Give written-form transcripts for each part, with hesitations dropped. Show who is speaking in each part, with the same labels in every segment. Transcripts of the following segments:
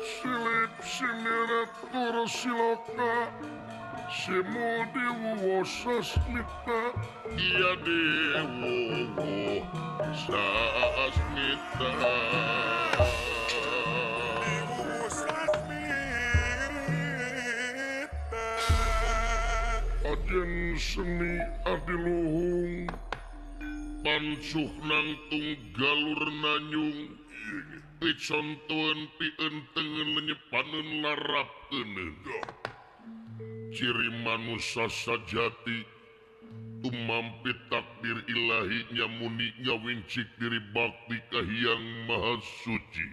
Speaker 1: Silip sineret tur siloka Semu dewo sasmita Iya dewo sasmita
Speaker 2: Dewo sasmita
Speaker 1: Ajen seni adiluhung Pansuh nangtung galur nanyung Picontoen pientengen lenyepanen larapkenen Ciri manusia sajati tumampi takdir ilahi nyamuni nyawincik diri bakti kahiyang maha suci.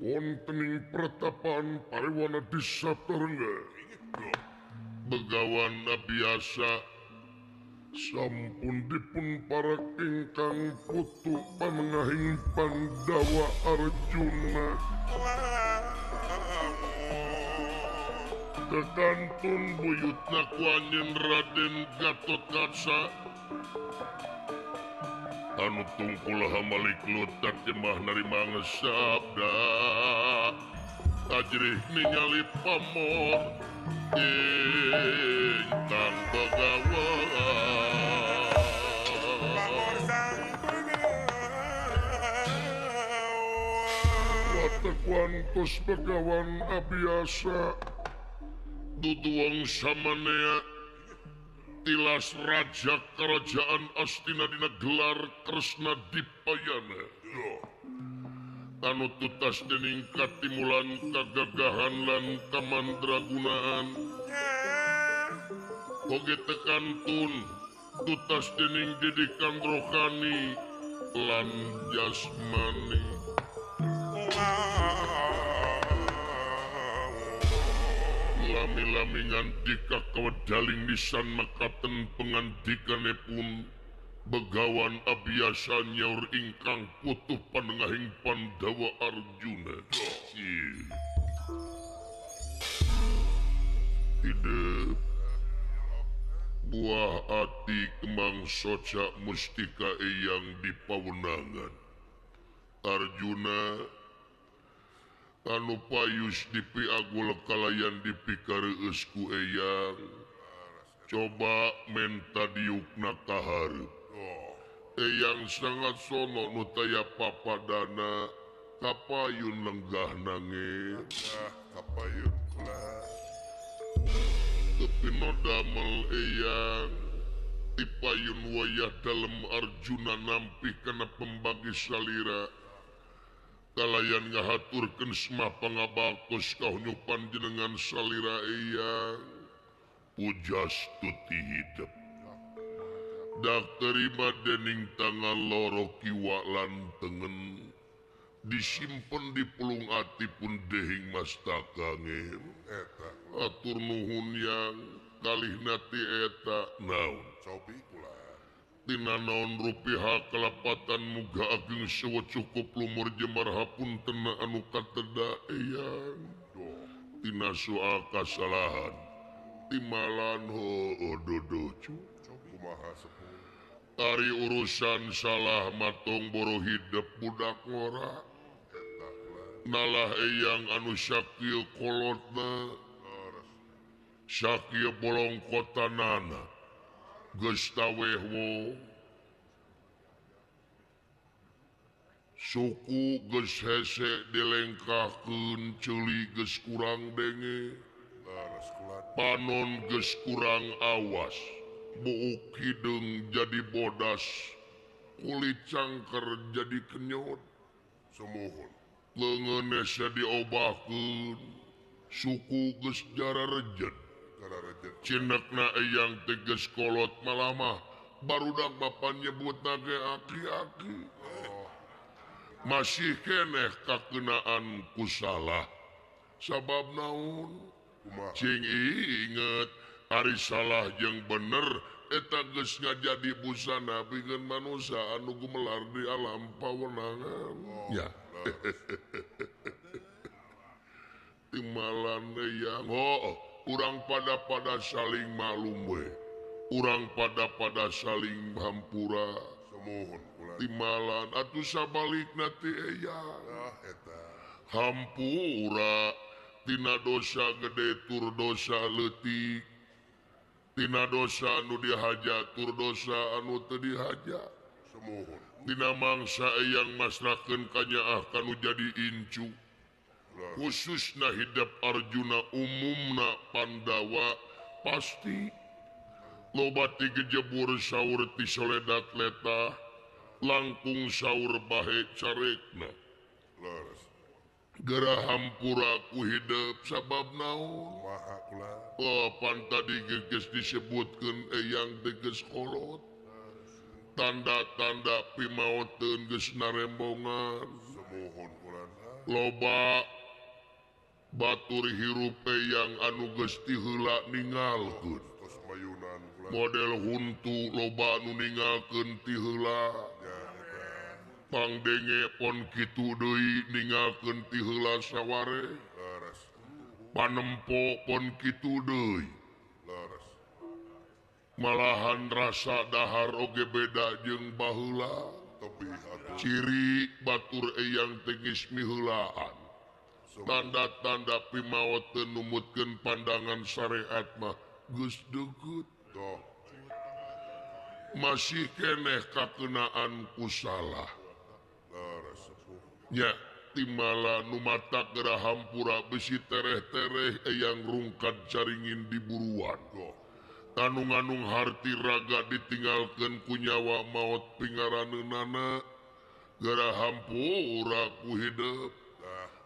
Speaker 1: Wontening pertapaan pariwana di Saptarengga Begawan biasa sampun dipun para ingkang putu panengahing Pandawa Arjuna. Kekantun buyutna ku anjeun Raden Gatotkaca anu tungkul hamalik lutak jemah narima ngesabda ajrih ningali pamor ingkang begawan.
Speaker 2: Pamor sang begawan
Speaker 1: Wateguan tos begawan abiasa duduang samanea tilas raja kerajaan Astina dina gelar Kresna Dipayana anu tutas dening katimulan kagagahan lan kamandragunaan oge tekantun tutas dening didikan rohani lan jasmani. Lami-lami ngandika kawedaling nisan makaten pengandikanipun Begawan abiasa nyaur ingkang putuh panengahing Pandawa Arjuna. Tidak buah ati kemang soca mustika eyang di pawenangan Arjuna anu payus dipiagul kalayan dipikareus ku eyang coba menta diukna kahareup. Eyang sangat sono nu taya papadana kapayun lenggah nangis
Speaker 2: kapayun kula
Speaker 1: tepi no damel eyang dipayun wayah dalem Arjuna nampi kana pembagi salira kalayan ngahaturkeun semah pangabaktos kahunyu panjenengan salira eyang pujastuti hidep dak terima dening tangan loro kiwa lan tengen disimpen di pulung ati pun dehing mastaka ngem atur nuhun yang kalih nati eta naon
Speaker 2: cobi kula
Speaker 1: tina naon rupiah kelapatan muga ageng sewa cukup lumur jemar hapuntena anu kateda eyang tina soal kasalahan timalan ho dodo
Speaker 2: kumaha sepuh
Speaker 1: ari urusan salah matong boro hidep budak ngora nalah eyang anu sakieu kolotna sakieu bolong kotanana geus taweh wo suku geus hese dilengkahkeun ceuli geus kurang denge panon geus kurang awas buuk hideung jadi bodas kulit cangker jadi kenyot
Speaker 2: sumuhun
Speaker 1: leungeun hese diobahkeun suku geus jara rejet cinekna eyang teh geus kolot malamah barudak bapa nyebutna ge aki-aki masih keneh kakenaan ku salah sabab naon cing inget ari salah jeung bener eta geus ngajadi busana pikeun manusia anu gumelar di alam pawenangan ya timalan eyang oh urang pada-pada saling malum we urang pada-pada saling hampura
Speaker 2: sumuhun kula
Speaker 1: Timalan atuh sabalikna ti eyang hampura tina dosa gede tur dosa leutik tina dosa anu dihaja tur dosa anu teu dihaja dina mangsa eyang masrahkeun kanyaah kanu jadi incu khususna hidep Arjuna umumna Pandawa pasti loba ti gejebur saur ti soledat letah langkung saur bahe carekna Gerah hampura ku hidep sabab naon oh, pan tadi geus disebutkeun eyang teh geus kolot tanda-tanda pimaoteun geus narembongan loba batur hirup eyang anu geus ti heula ningalkeun model huntu loba anu ningalkeun ti heula pangdenge pon kitu deui ningalkeun ti heula saware panempo pon kitu deui malahan rasa dahar oge beda jeung baheula ciri batur eyang teh geus miheulaan tanda-tanda pimaot teu numutkeun pandangan syariat mah geus deukeut masih keneh kakenaan ku salah nya timala nu mata geura hampura besi tereh-tereh eyang rungkad caringin di buruan tanung-anung harti raga ditinggalkeun ku nyawa maot pingaraneunana geura hampura ku hidep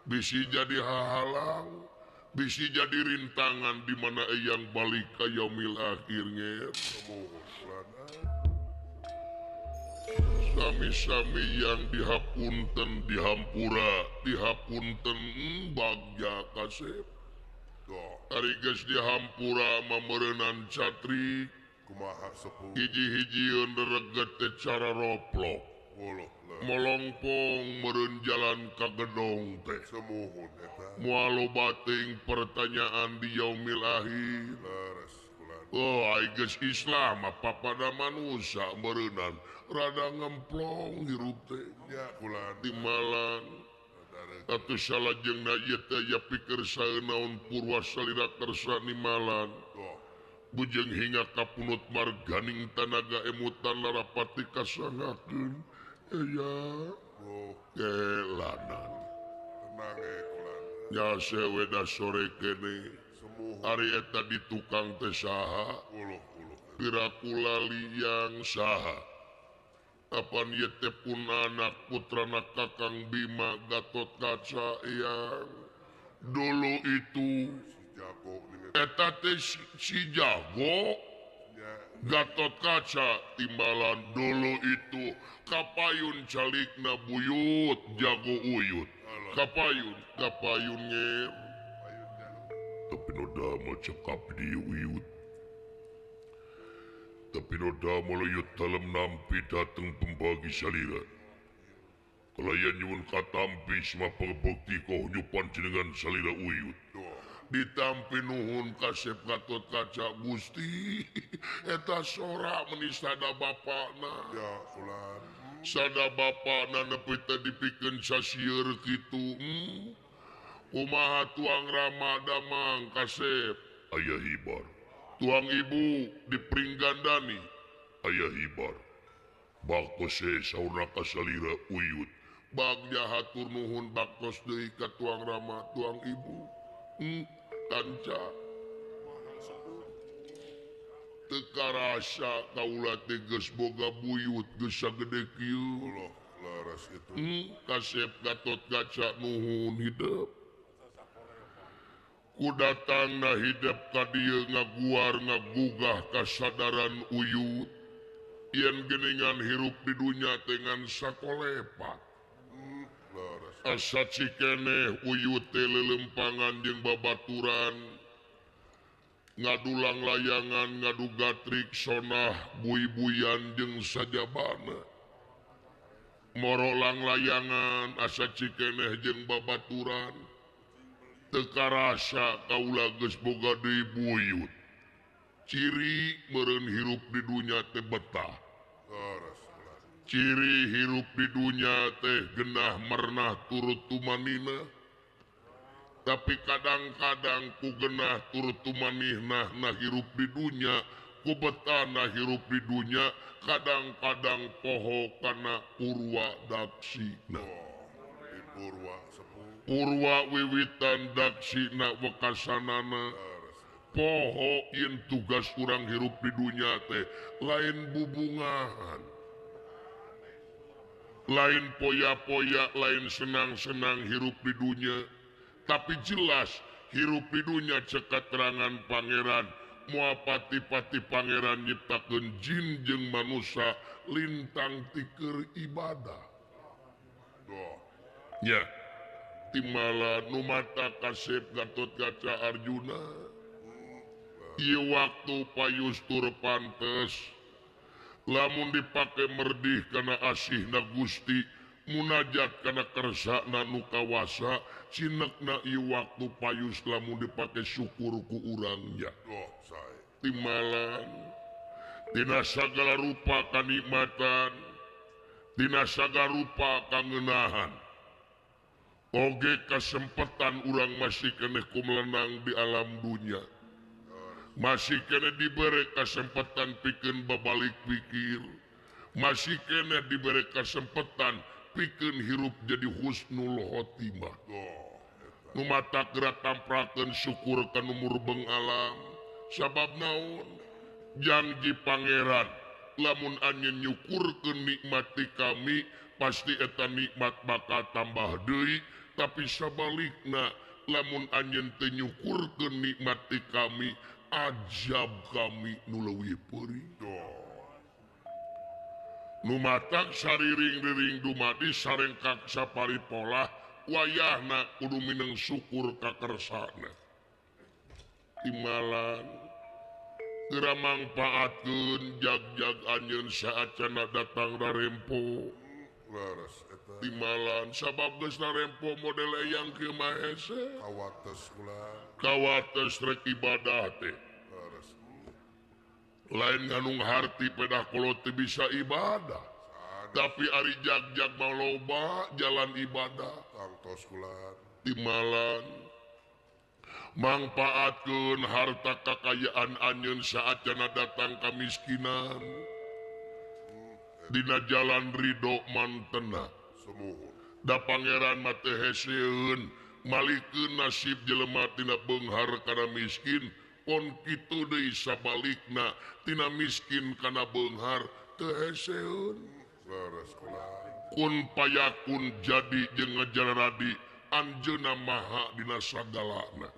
Speaker 1: bisi jadi hahalang bisi jadi rintangan di mana eyang balik ka yaumil akhir nger sami-sami yang dihapunten dihampura dihapunten bagja kasep ari geus dihampura mameureunan catrik hiji-hijieun reget teh cara roplok molongpong meureun jalan ka gedong teh moal loba teuing pertanyaan di yaumil akhir. Oh, ai geus Islam apa pada manusia meureunan rada ngemplong hirup teh timalan atuh salajengna ieu teh aya pikir saeunaon purwa salira kersa nimalan bujeng hingga kapunut marganing tanaga emutan larapati kasangakeun aya kelanan nya seweda sore kene ari eta di tukang teh saha piraku lali yang saha apan ieu teh pun anak putrana Kakang Bima Gatotkaca yang dulu itu eta teh si jago Gatotkaca timbalan dulu itu kapayun calikna buyut jago uyut kapayun kapayun nger tapi noda mau cekap di uyut tapi noda meluyut dalam nampi dateng pembagi salira kalayan nyuwun katampi sma pengebukti koh nyupan jenengan salira uyut ditampi nuhun kasep Gatotkaca Gusti eta sora meni sada bapakna
Speaker 2: ya kulan
Speaker 1: sada bapakna nepi teh dipikeun sasieur kitu kumaha tuang Rama damang kasep aya hibar tuang ibu dipringgandani aya hibar baktos saurna ka salira uyut bagja hatur nuhun baktos deui ka tuang Rama tuang ibu kanca teu karasa kaula teh geus boga buyut geus sagede kieu
Speaker 2: laras itu
Speaker 1: kasep Gatotkaca nuhun hidep ku datangna hidep ka dieu ngaguar ngagugah kasadaran uyut yen geuningan hirup di dunya teh ngan sakolepat asa cikeneh uyut teh lelempangan jeung babaturan ngadulang layangan ngadu gatrik sonah buy-buyan jeung sajabana morolang layangan asa cikeneh jeung babaturan teu karasa kaula geus boga deui buyut ciri meureun hirup di dunya teh betah Ciri hirup di dunya teh genah mernah turut tumanina. Tapi kadang-kadang ku genah turut tumanihna nah hirup di dunya, ku betana hirup di dunya, kadang-kadang poho kana purwa daksina. Purwa wiwitan daksina wekasanana. Poho yen tugas urang hirup di dunya teh lain bubungahan. Lain poya-poya, lain senang-senang hirup di dunya. Tapi jelas hirup di dunya cek katerangan pangeran. Moal pati-pati pangeran nyiptakeun jin jeung manusia lintang tikeur ibadah. Ya, timala nu mata kasep Gatot Kaca Arjuna. Ieu waktu payustur pantes. Lamun dipake merdih kana asihna Gusti, munajat kana kersana nu kawasa, cinekna ieu waktu payus lamun dipake syukur ku urangnya. Timalan tina sagala rupa kanikmatan, tina sagala rupa kangenahan. Oge kasempetan urang masih keneh kumelenang di alam dunya. Masih kene diberi kesempatan pikeun babalik pikir. Masih kene diberi kesempatan pikeun hirup jadi husnul khotimah. Nu mata geura tamprakeun syukur ka nu murbeng alam. Sabab naon? Janji pangeran lamun anjeun nyukurkeun nikmat ti kami pasti eta nikmat bakal tambah deui, tapi sabalikna lamun anjeun teu nyukurkeun nikmat ti kami ajab kami nu leuwih peurih. Nu matak sariring-riring dumadi sarengkak saparipolah wayahna kudu mineng syukur ka kersana. Timalan geura mangpaatkeun jag-jag anjeun saacana datang rarempo. Timalan sabab geus narempo model eyang kieu mah hese.
Speaker 2: Kawates kula.
Speaker 1: Kawates rek ibadah teh. Lain nganung harti pedah kolot teu bisa ibadah. Tapi ari jag-jag mah loba jalan ibadah.
Speaker 2: Tangtos kula.
Speaker 1: Timalan mangpaatkeun harta kakayaan anjeun saacana datang kamiskinan. Dina jalan ridho mantena. Da pangeran mah teu heseun malikeun nasib jelema tina beunghar kana miskin, pon kitu deui sabalikna tina miskin kana beunghar teu heseun. Kun payakun jadi jeung ngajaradi anjeunna maha dina sagalana.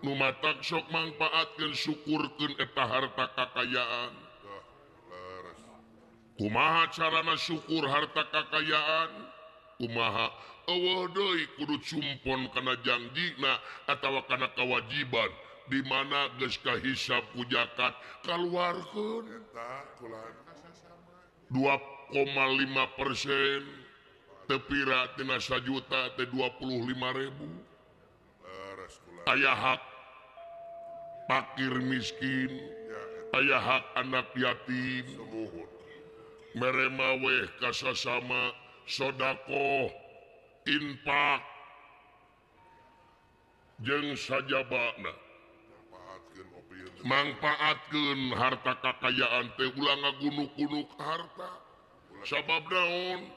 Speaker 1: Nu matak sok mangpaatkeun syukurkeun eta harta kakayaan. Kumaha carana syukur harta kakayaan? Kumaha eueuh deui kudu cumpon kana jangjina atawa kana kewajiban di mana geus kahisab ku zakat kaluarkeun 2,5% teu pira tina sajuta teh 25.000. Aya hak fakir miskin, aya hak anak yatim. Merema weh kasasama sodakoh infak jeung sajabana mangpaatkeun harta kakayaan teh ulah ngagunuk-gunuk harta. Sabab naon?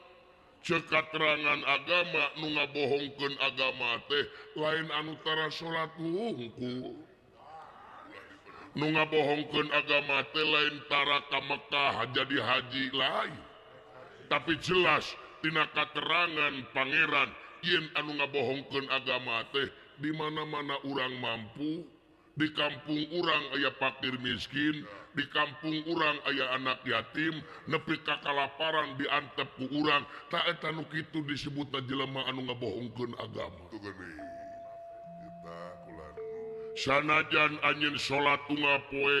Speaker 1: Ceuk katerangan agama nu ngabohongkeun agama teh lain anu tara salat wungkul. Nu ngabohongkeun agama teh lain tara ka Mekah jadi haji lain. Tapi jelas tina katerangan pangeran yen anu ngabohongkeun agama teh di mana-mana urang mampu, di kampung urang aya fakir miskin, di kampung urang aya anak yatim, nepi ka kalaparan diantep ku urang, ta eta nu kitu disebutna jelema anu ngabohongkeun agama. Sanajan anjeun salat unggal poe,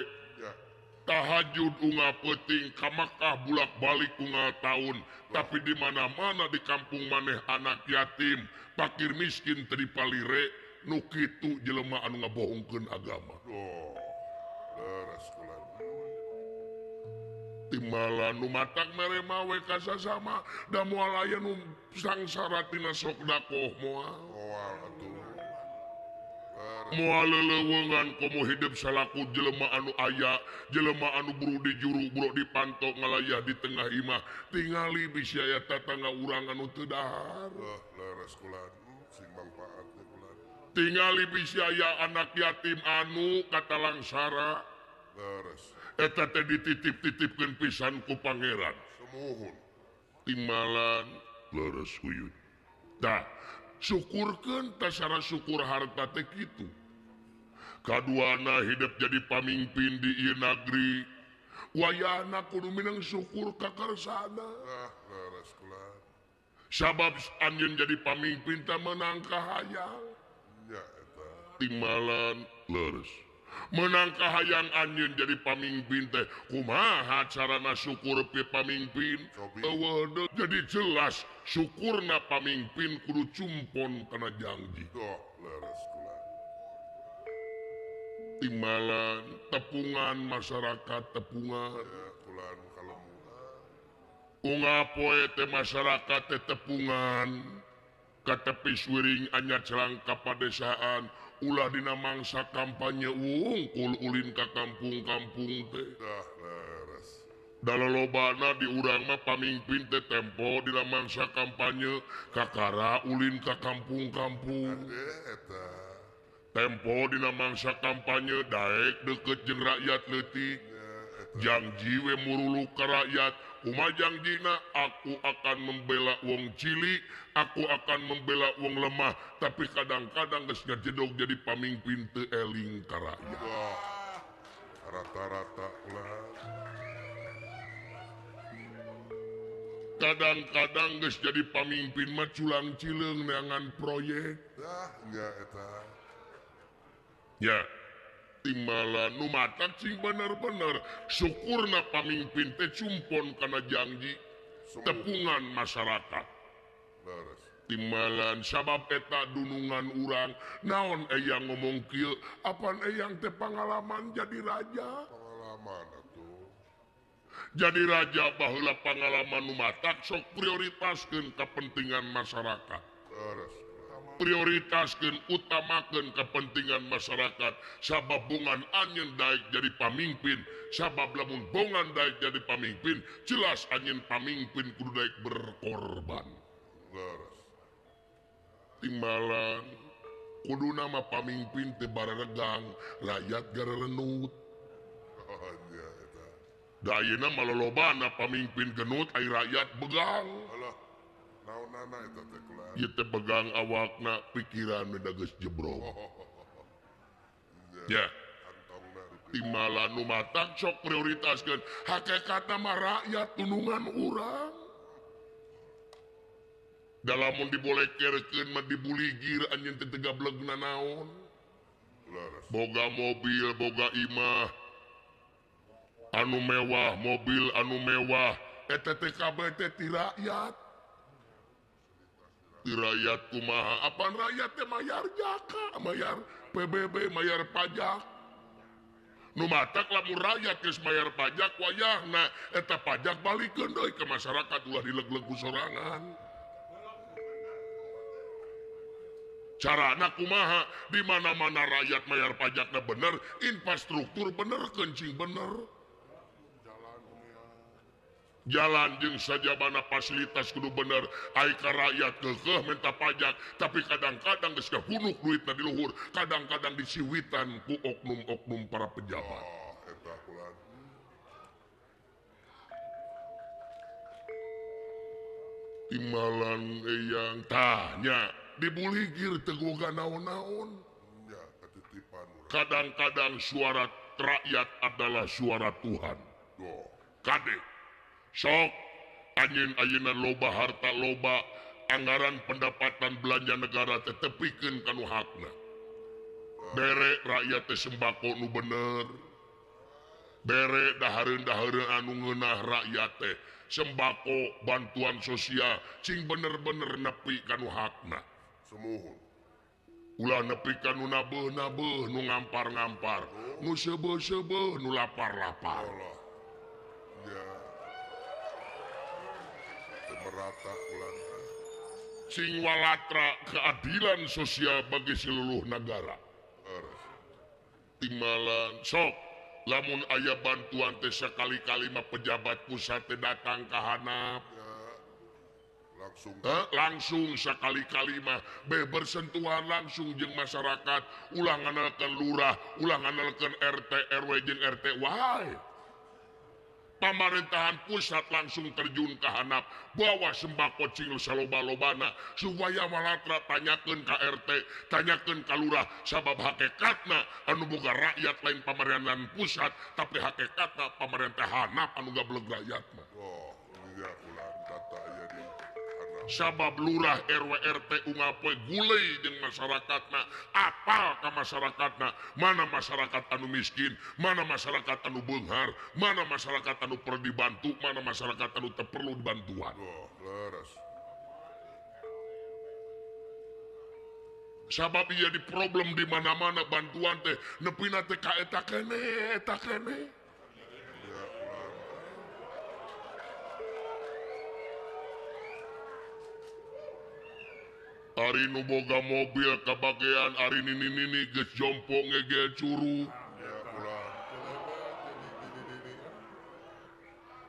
Speaker 1: tahajud unggal peuting, ka Makkah bulak-balik unggal taun, tapi di mana-mana di kampung maneh anak yatim, fakir miskin teu dipalire, nu kitu jelema anu ngabohongkeun agama. Timbalan nu matak mere mawe kasasama da moal aya nu sangsara tina sok dakoh moal.
Speaker 2: Moal atuh.
Speaker 1: Moal leleuweungan komo hidup salaku jelema anu aya, jelema anu buru di juru, buru di panto ngalayah di tengah imah, tingali bisi aya tatangga urang anu teu dahar.
Speaker 2: Leres kulan, sing mangpaat teh kulan.
Speaker 1: Tingali bisi aya anak yatim anu katalangsara.
Speaker 2: Leres.
Speaker 1: Eta teh dititip-titipkeun pisan ku pangeran.
Speaker 2: Sumuhun.
Speaker 1: Timbalan leres huyut. Tah, syukurkeun tasara syukur harta teh kitu. Kaduana hidup jadi pamimpin di ieu nagri. Wayahna kudu minang syukur ka karsana.
Speaker 2: Ah, leres kula.
Speaker 1: Sabab anjeun jadi pamimpin teh meunang kahayang.
Speaker 2: Nya eta.
Speaker 1: Timbalan leres. Meunang kahayang anjeun jadi pamimpin teh kumaha carana syukur pi pamimpin? Eueuh deui. Jadi jelas syukurna pamimpin kudu cumpon kana janji.
Speaker 2: Doh, leres kula.
Speaker 1: Timbalan tepungan masyarakat tepungan.
Speaker 2: Ya, kulan kalemu.
Speaker 1: Unggal poe teh masyarakat teh tepungan. Ka tepi suwiring anyar celang ka padesaan ulah dina mangsa kampanye wungkul ulin ka kampung-kampung teh.
Speaker 2: Dah leres.
Speaker 1: Da lolobana di urang mah pamimpin teh tempo dina mangsa kampanye kakara ulin ka kampung-kampung.
Speaker 2: Ade eta.
Speaker 1: Tempo dina mangsa kampanye daek deukeut jeung rakyat leutik. Janji we muruluk ka rakyat. Kumaha janjina? Aku akan membela wong cilik, aku akan membela wong lemah, tapi kadang-kadang geus ngajedog jadi pamimpin teu eling ka rakyat.
Speaker 2: Rata-rata ulah.
Speaker 1: Kadang-kadang geus jadi pamimpin mah culang cileung neangan proyek.
Speaker 2: Dah nya eta.
Speaker 1: Ya. Timbalan nu matak cing bener-bener syukurna pamimpin teh cumpon kana janji tepungan masyarakat.
Speaker 2: Leres.
Speaker 1: Timbalan sabab eta dunungan urang naon eyang ngomong kieu apan eyang teh pangalaman jadi raja.
Speaker 2: Pangalaman atuh.
Speaker 1: Jadi raja baheula pangalaman nu matak sok prioritaskeun kepentingan masyarakat.
Speaker 2: Leres.
Speaker 1: Prioritaskeun utamakeun kepentingan masyarakat sabab bongan anjeun daek jadi pamimpin, sabab lamun bongan daek jadi pamimpin jelas anjeun pamimpin kudu daek berkorban.
Speaker 2: Leres.
Speaker 1: Timbalan kudu nama pamimpin teh bareregang rakyat garerenut.
Speaker 2: Oh nya eta.
Speaker 1: Da ayeuna mah lolobana pamimpin genut ai rakyat begang.
Speaker 2: Alah. Naonana eta teh kula.
Speaker 1: Ieu teh begang awakna pikiran da geus jebrong. Ya. Timbalan nu matak sok prioritaskeun hakikatna mah rakyat tunungan urang. Da lamun dibolekerkeun mah dibuligir anjeun teh teu gablegna naon. Boga mobil, boga imah anu mewah, mobil anu mewah, eta teh kabeh teh ti rakyat. Di rakyat kumaha? Apaan rakyat teh mayar jaka, mayar PBB, mayar pajak. Nu matak lamun rakyat geus mayar pajak wayahna eta pajak balikeun deui ke masyarakat ulah dileg-leg ku sorangan. Carana kumaha? Di mana-mana rakyat mayar pajakna bener, infrastruktur bener, kencing bener. Jalan jeung sajabana fasilitas kudu bener, ai ka rakyat keukeuh minta pajak, tapi kadang-kadang geus gahunuk duitna di luhur, kadang-kadang disiwitan ku oknum-oknum para pejabat.
Speaker 2: Oh, eta kulan.
Speaker 1: Timbalan eyang tah nya dibuligir teu boga naon-naon.
Speaker 2: Nya katitipan urang.
Speaker 1: Kadang-kadang suara rakyat adalah suara Tuhan.
Speaker 2: Doh.
Speaker 1: Kade sok anjeun ayeuna loba harta loba anggaran pendapatan belanja negara teh tepikeun ka nu hakna. Bere rakyat teh sembako nu bener. Bere dahareun-dahareun anu ngeunah rakyat teh sembako bantuan sosial cing bener-bener nepi ka nu hakna.
Speaker 2: Sumuhun.
Speaker 1: Ulah nepi ka nu nabeuh-nabeuh nu ngampar-ngampar, nu seubeuh-seubeuh nu lapar-lapar.
Speaker 2: Allah. Ya. Merata ulang.
Speaker 1: Sing walatra keadilan sosial bagi seluruh negara. Timbalan sok lamun aya bantuan teh sekali-kali mah pejabat pusat teh datang ka hanap.
Speaker 2: Ya, langsung.
Speaker 1: Langsung sekali-kali mah beh bersentuhan langsung jeung masyarakat, ulah nganalkeun lurah, ulah nganalkeun RT RW jeung RT wae. Pemerintahan pusat langsung terjun ke hanap, bawa sembako cing saloba-lobana supaya walatra tanyakeun ka RT, tanyakeun ka lurah, sabab hakikatna anu boga rakyat lain pemerintahan pusat, tapi hakikatna pemerintah hanap anu gablek rakyat mah.
Speaker 2: Oh, iya ulah data aya di hanap.
Speaker 1: Sabab lurah RW RT unggal poe gulei jeung masyarakatna, apal ka masyarakatna, mana masyarakat anu miskin, mana masyarakat anu beunghar, mana masyarakat anu perlu dibantu, mana masyarakat anu teu perlu dibantuan.
Speaker 2: Oh, leres.
Speaker 1: Sabab ieu di problem di mana-mana bantuan teh nepina teh ka eta keneh, eta keneh.
Speaker 2: Ya, ulah.
Speaker 1: Ari nu boga mobil kabagean ari nini-nini geus jompo ngegel curug.
Speaker 2: Ya, ulah.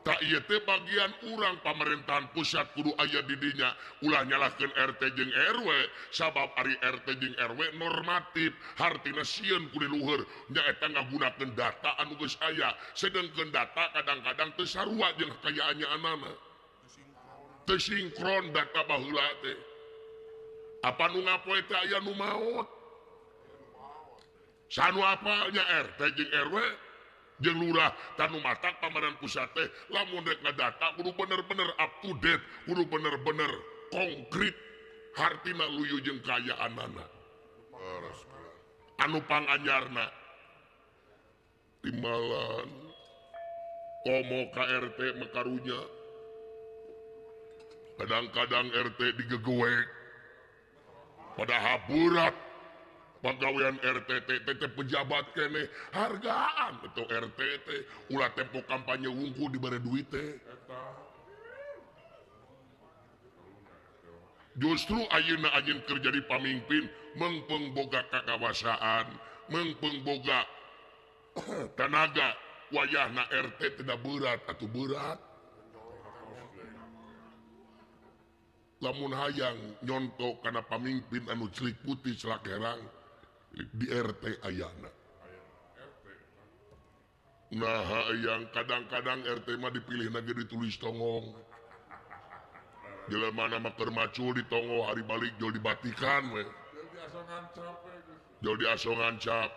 Speaker 1: Tak ieu teh bagian urang pamerintahan pusat kudu aya di dinya, ulah nyalahkeun RT jeung RW, sabab ari RT jeung RW normatif, hartina sieun ku di luhur, nyaeta ngagunakeun data anu geus aya, sedengkeun data kadang-kadang teu sarua jeung kakayaanana. Teu sinkron data baheula teh. Apa nu ngapoe teh aya nu maot? Sanu apalnya RT jeung RW jeung lurah tanu matak pamerintahan pusat teh lamun rek ngadata kudu bener-bener up to date, kudu bener-bener konkret, hartina luyu jeung kaayaanana.
Speaker 2: Leres ulah.
Speaker 1: Anu panganyarna timbalan komo ka RT mah karunya. Kadang-kadang RT digegewek. Padahal berat pagawean RT teh pejabat keneh hargaan atau RT teh ulah tempo kampanye wungkul dibere duit teh. Justru ayeuna anjeun keur jadi pamimpin mengpeung boga kakawasaan, mengpeung boga tenaga, wayahna RT tidak berat atuh berat. Lamun hayang nyonto kana pamimpin anu celik putih celak herang di RT ayana. Nah hayang kadang-kadang RT mah dipilih ge ditulis tongong. Jelema mah keur macul di tongo hari balik jol dibatikan we. Jol diasongan cap.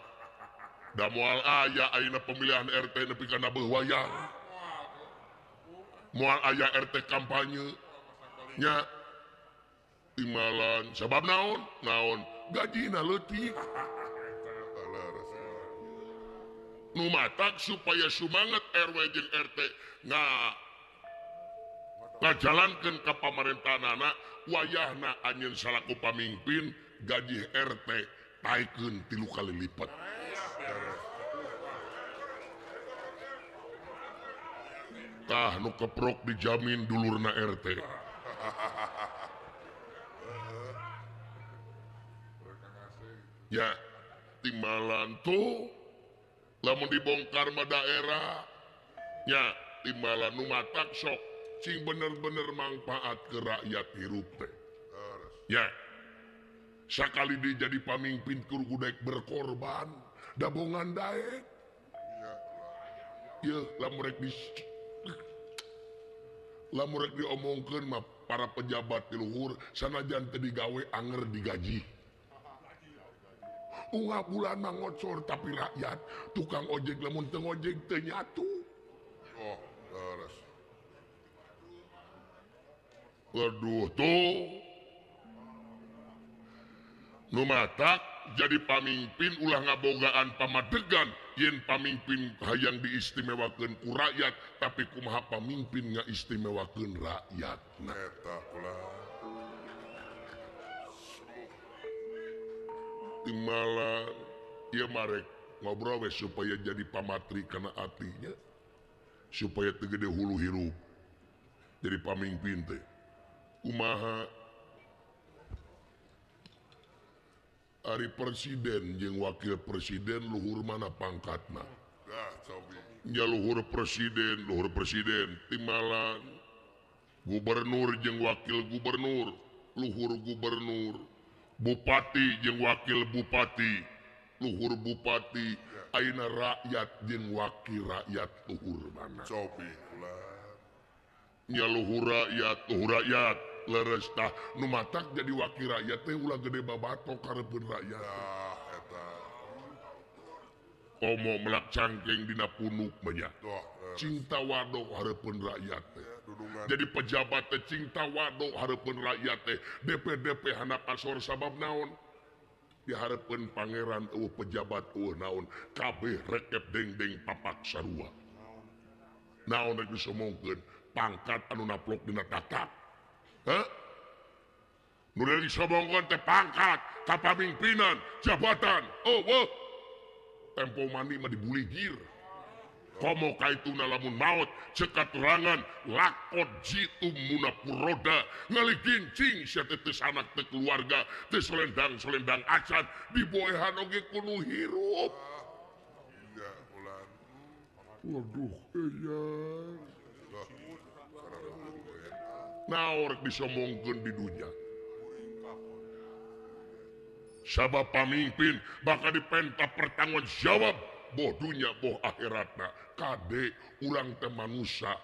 Speaker 1: Da moal aya ayeuna pemilihan RT nepi kana beuh wayang. Moal aya RT kampanye nya. Timbalan sabab naon? Naon? Gajina leutik. Nu matak supaya sumanget RW jeung RT ngajalankeun ka pamerintahanana wayahna anjeun salaku pamimpin gaji RT taikeun 3 kali lipat. Tah nu keprok dijamin dulurna RT. Ya timbalan tuh lamun dibongkar mah daerah ya timbalan nu matak sok cing bener-bener manfaat ke rakyat hirup teh. Ya sakali dia jadi pamimpin kur gudek berkorban dabongan daek. Ya lamun rek diomongkeun mah para pejabat di luhur sanajan teu digawe anger digaji. Unggal bulan mah ngocor tapi rakyat tukang ojek lamun teu ngojek teu nyatu.
Speaker 2: Oh, leres.
Speaker 1: Waduh tuh. Nu matak jadi pamimpin ulah ngabogaan pamadegan yen pamimpin hayang diistimewakeun ku rakyat tapi kumaha pamimpin ngaistimewakeun rakyatna.
Speaker 2: Eta ulah.
Speaker 1: Timbalan ieu marek ngobrol we supaya jadi pamatri kana atinya supaya teu gede hulu hirup jadi pamimpin teh. Kumaha Ari presiden jeung wakil presiden luhur mana pangkatna? Nya luhur presiden timbalan gubernur jeung wakil gubernur luhur gubernur bupati jeung wakil bupati luhur bupati ayeuna rakyat jeung wakil rakyat luhur mana? Nya luhur rakyat leres tah nu matak jadi wakil rakyat teh ulah gede babato kareupun rakyat. Eta. Komo melak cangkeng dina punuk mah nya. Cinta wado hareupeun rakyat teh. Jadi pejabat teh cinta wado hareupeun rakyat teh. DPDP handap asor sabab naon? Dihareupeun pangeran eueuh pejabat eueuh naon? Kabeh rekep dengdeng papak sarua. Naon rek disomongkeun? Pangkat anu naplok dina tatak. Hah? Nu disobongkeun teh pangkat, kapamimpinan, jabatan. Oh, wah. Tempo mandi mah dibuligir. Komo kaituna lamun maot ceuk katurangan lakot jitu munapuroda ngaligincing sia teh teu sanak teu keluarga teu selendang-selendang acan diboehan oge kudu hirup. Waduh, eyang. Naon rek disomongkeun di dunya. Sabab pamimpin bakal dipenta pertanggung jawab boh dunya boh akhiratna. Kade urang teh manusa.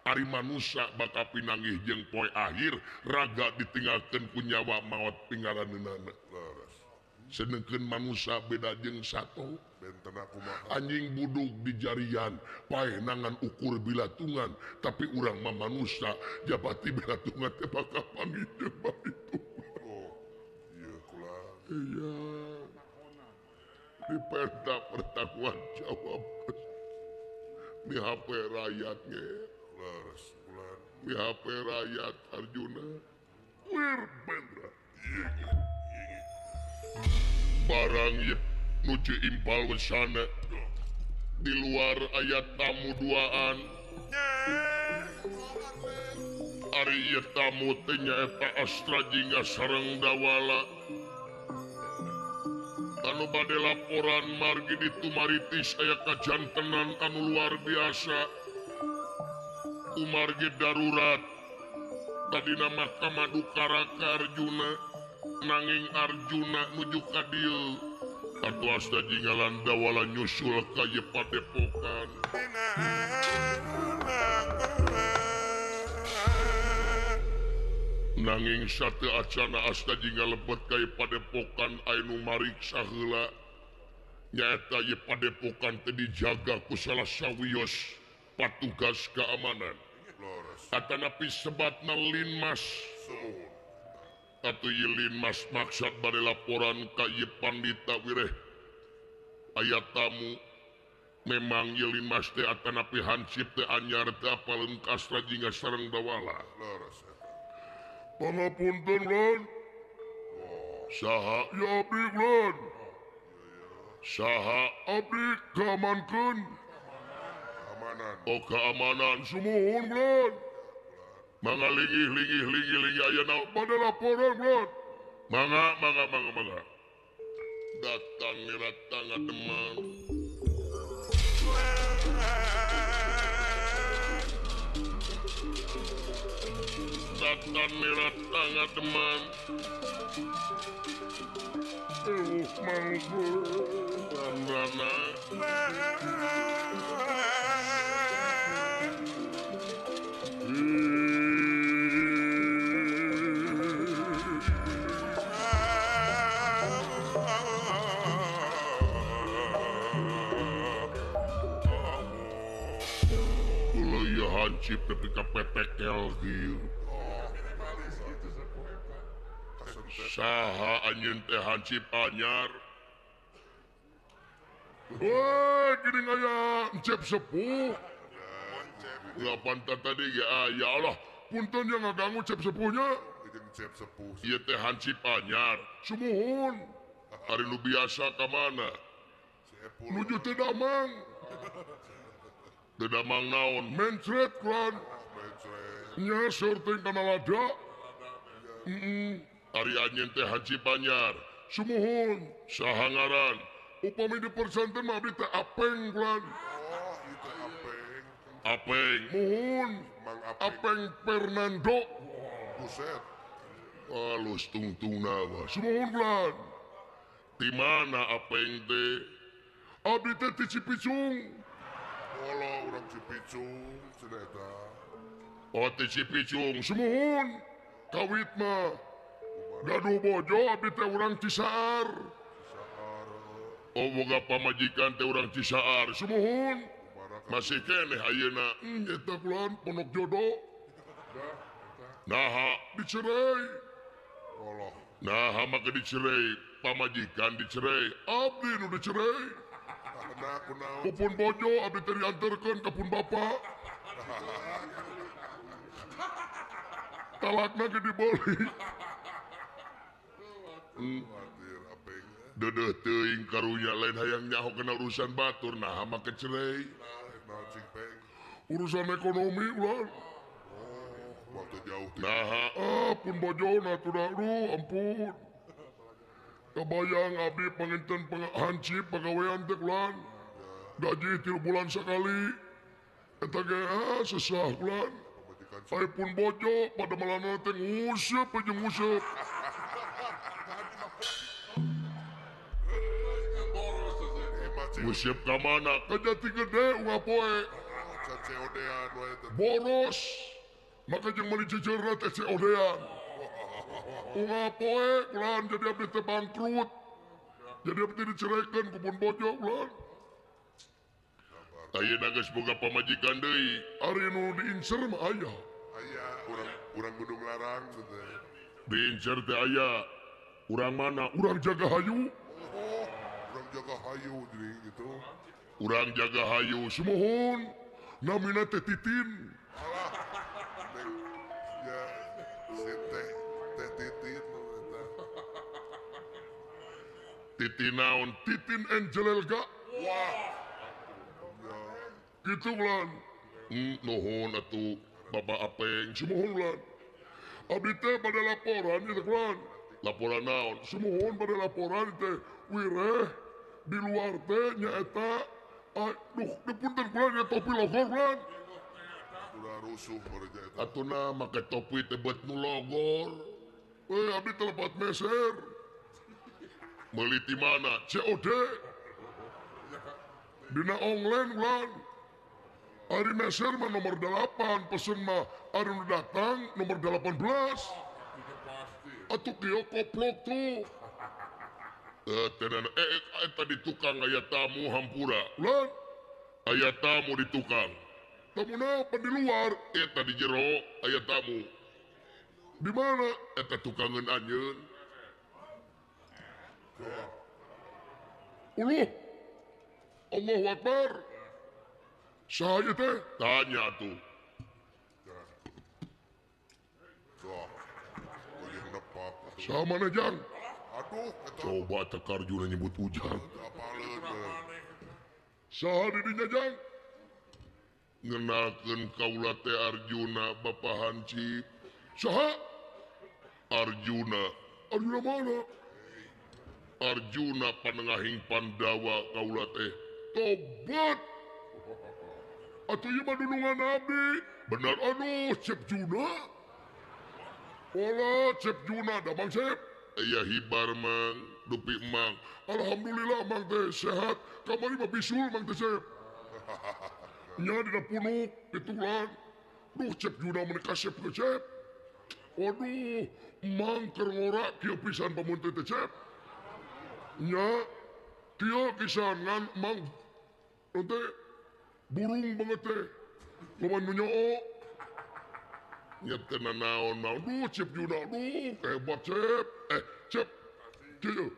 Speaker 1: Ari manusa bakal pinanggih jeung poe akhir raga ditinggalkeun ku nyawa maot pinggaraneunana. Sedengkeun manusa beda jeung sato. Anjing buduk di jarian paeh nangan ukur bilatungan tapi urang mah manusa japati bilatungan teh bakal panggih jeung baitu.
Speaker 2: Oh, ieu kula.
Speaker 1: Iya. Dipenta pertanggungan jawab. Di HP rakyat ge.
Speaker 2: Leres kula.
Speaker 1: Di HP rakyat Arjuna. Wir bendra. Barang ye nuju impal wesana di luar ayat tamu duaan. Ari ieu tamu teh nyaeta Astra Jingga sareng Dawala anu bade laporan margi ditu maritis aya kajantenan anu luar biasa kumargi darurat tadina mah ka Madukara ka Arjuna nanging Arjuna nuju ka dieu. Atuh Asta Jingga lan Dawala nyusul ka ieu padepokan. Nanging sateu acana Asta Jingga lebet ka ieu padepokan aya nu mariksa heula. Nyaeta ieu padepokan teh dijaga ku salah sawios patugas keamanan. Atanapi sebatna Linmas. Atuh ieu Linmas maksad bade laporan ka ieu Pandita Wireh. Aya tamu memang ieu Linmas teh atanapi hansip teh anyar teh apaleun ka Astra Jingga sareng Dawala. Pangapunten Lan. Saha ya abdi Lan. Saha abdi keamankeun.
Speaker 2: Keamanan.
Speaker 1: Oh keamanan sumuhun Lan. Mangga linggih linggih linggih linggih aya naon pada laporan Lan. Mangga mangga mangga mangga. Datang miratang Demang. Datang miratang Demang. Ewuh mangga. Hansip nepi ka pepekel kieu. Saha anjeun teh hansip anyar? Wah, gini aya encep sepuh. Lapan tadi ge aya Allah, punten yang ngaganggu cep sepuhnya.
Speaker 2: Cep sepuh.
Speaker 1: Ieu teh hansip anyar. Sumuhun. Ari nu biasa ka mana? Nuju teu damang. Teu damang naon? Mencret kulan. Nya seur teh kana lada. Ari anjeun teh hancip anyar. Sumuhun saha ngaran? Upami dipersanten mah abdi teh Apeng kulan.
Speaker 2: Oh, ieu teh Apeng.
Speaker 1: Apeng muhun.
Speaker 2: Mang Apeng.
Speaker 1: Apeng Fernando.
Speaker 2: Buset.
Speaker 1: Halus tungtungna mah. Sumuhun kulan. Di mana Apeng teh? Abdi teh ti Cipicung.
Speaker 2: Walah urang Cipicung cenah eta.
Speaker 1: Oh ti Cipicung sumuhun. Kawit mah gaduh bojo abdi teh urang Cisaar.
Speaker 2: Cisaar.
Speaker 1: Oh boga pamajikan teh urang Cisaar sumuhun. Masih keneh ayeuna eta kulan ponok jodoh. Naha dicerai.
Speaker 2: Walah.
Speaker 1: Naha make dicerai, pamajikan dicerai, abdi nu dicerai. Kupun bojo abdi teh dianterkeun ka pun bapa. Talakna ge dibeli. Dedeh teuing karunya lain hayang nyaho kana urusan batur naha make cerai. Urusan ekonomi ulah.
Speaker 2: Waktu jauh.
Speaker 1: Naha pun bojona atuh aduh ampun. Kebayang abdi panginten hancip pagawean teh kulan. Gaji 3 bulan sekali. Eta ge sesah kulan. Ai pun bojo pada malana teh nguseup jeung nguseup. Nguseup ka mana? Ka Jati Gede unggal poe. Boros. Maka jeung meuli jejerna teh COD-an. Unggal poe kulan jadi abdi teh bangkrut. Jadi abdi diceraikan ku pun bojo kulan. Ayeuna geus boga pamajikan deui. Ari nu diincer mah aya.
Speaker 2: Aya urang Gunung Larang teh.
Speaker 1: Diincer teh aya. Urang mana? Urang Jagahayu.
Speaker 2: Oh, urang Jagahayu jadi gitu.
Speaker 1: Urang Jagahayu sumuhun. Namina teh Titin.
Speaker 2: Alah. Ya, si teh Titin eta.
Speaker 1: Titin naon? Titin Angelelga.
Speaker 2: Wah.
Speaker 1: Gitu ulan. Nuhun atuh Bapak Apeng sumuhun ulan. Abdi teh pada laporan ieu teh ulan. Laporan naon? Sumuhun pada laporan teh wireh di luar teh nyaeta aduh punten ulan nya topi logor ulan.
Speaker 2: Udah rusuh mereka eta.
Speaker 1: Atuna make topi teh buat nu logor. Abdi teh lepat meser. Meuli ti mana? COD. Dina online ulan. Ari meser mah nomor 8, pesen mah ari nu datang nomor 18. Atuh kieu koplok tuh. Eta di tukang aya tamu hampura. Ulan, aya tamu di tukang. Tamu napa di luar? Eta di jero aya tamu. Di mana? Eta tukangeun anjeun. Uluh. Allahu Akbar. Saya teh tanya tuh. Sama nih Jang.
Speaker 2: Aduh,
Speaker 1: coba teh Arjuna nyebut Ujang. Saha di dinya Jang? Ngenakeun kaula teh Arjuna Bapak Hancip. Saha? Arjuna. Arjuna mana? Arjuna panengahing Pandawa kaula teh. Tobat. Atuh ieu mah dunungan abdi. Benar aduh Cep Juna. Olah Cep Juna da Mang Cep. Aya hibar Mang, dupi Mang. Alhamdulillah Mang teh sehat. Kamari mah bisul Mang teh Cep. Nya dina punuk ditulan. Duh Cep Juna meuni kasep ke Cep. Aduh, Mang keur ngora kieu pisan pamun teh Cep. Nya kieu pisan ngan Mang teh burung banget teh. Loba nu nyoo. Nya teh nanaon naon. Duh Cep Juna, duh hebat Cep. Cep. Kieu.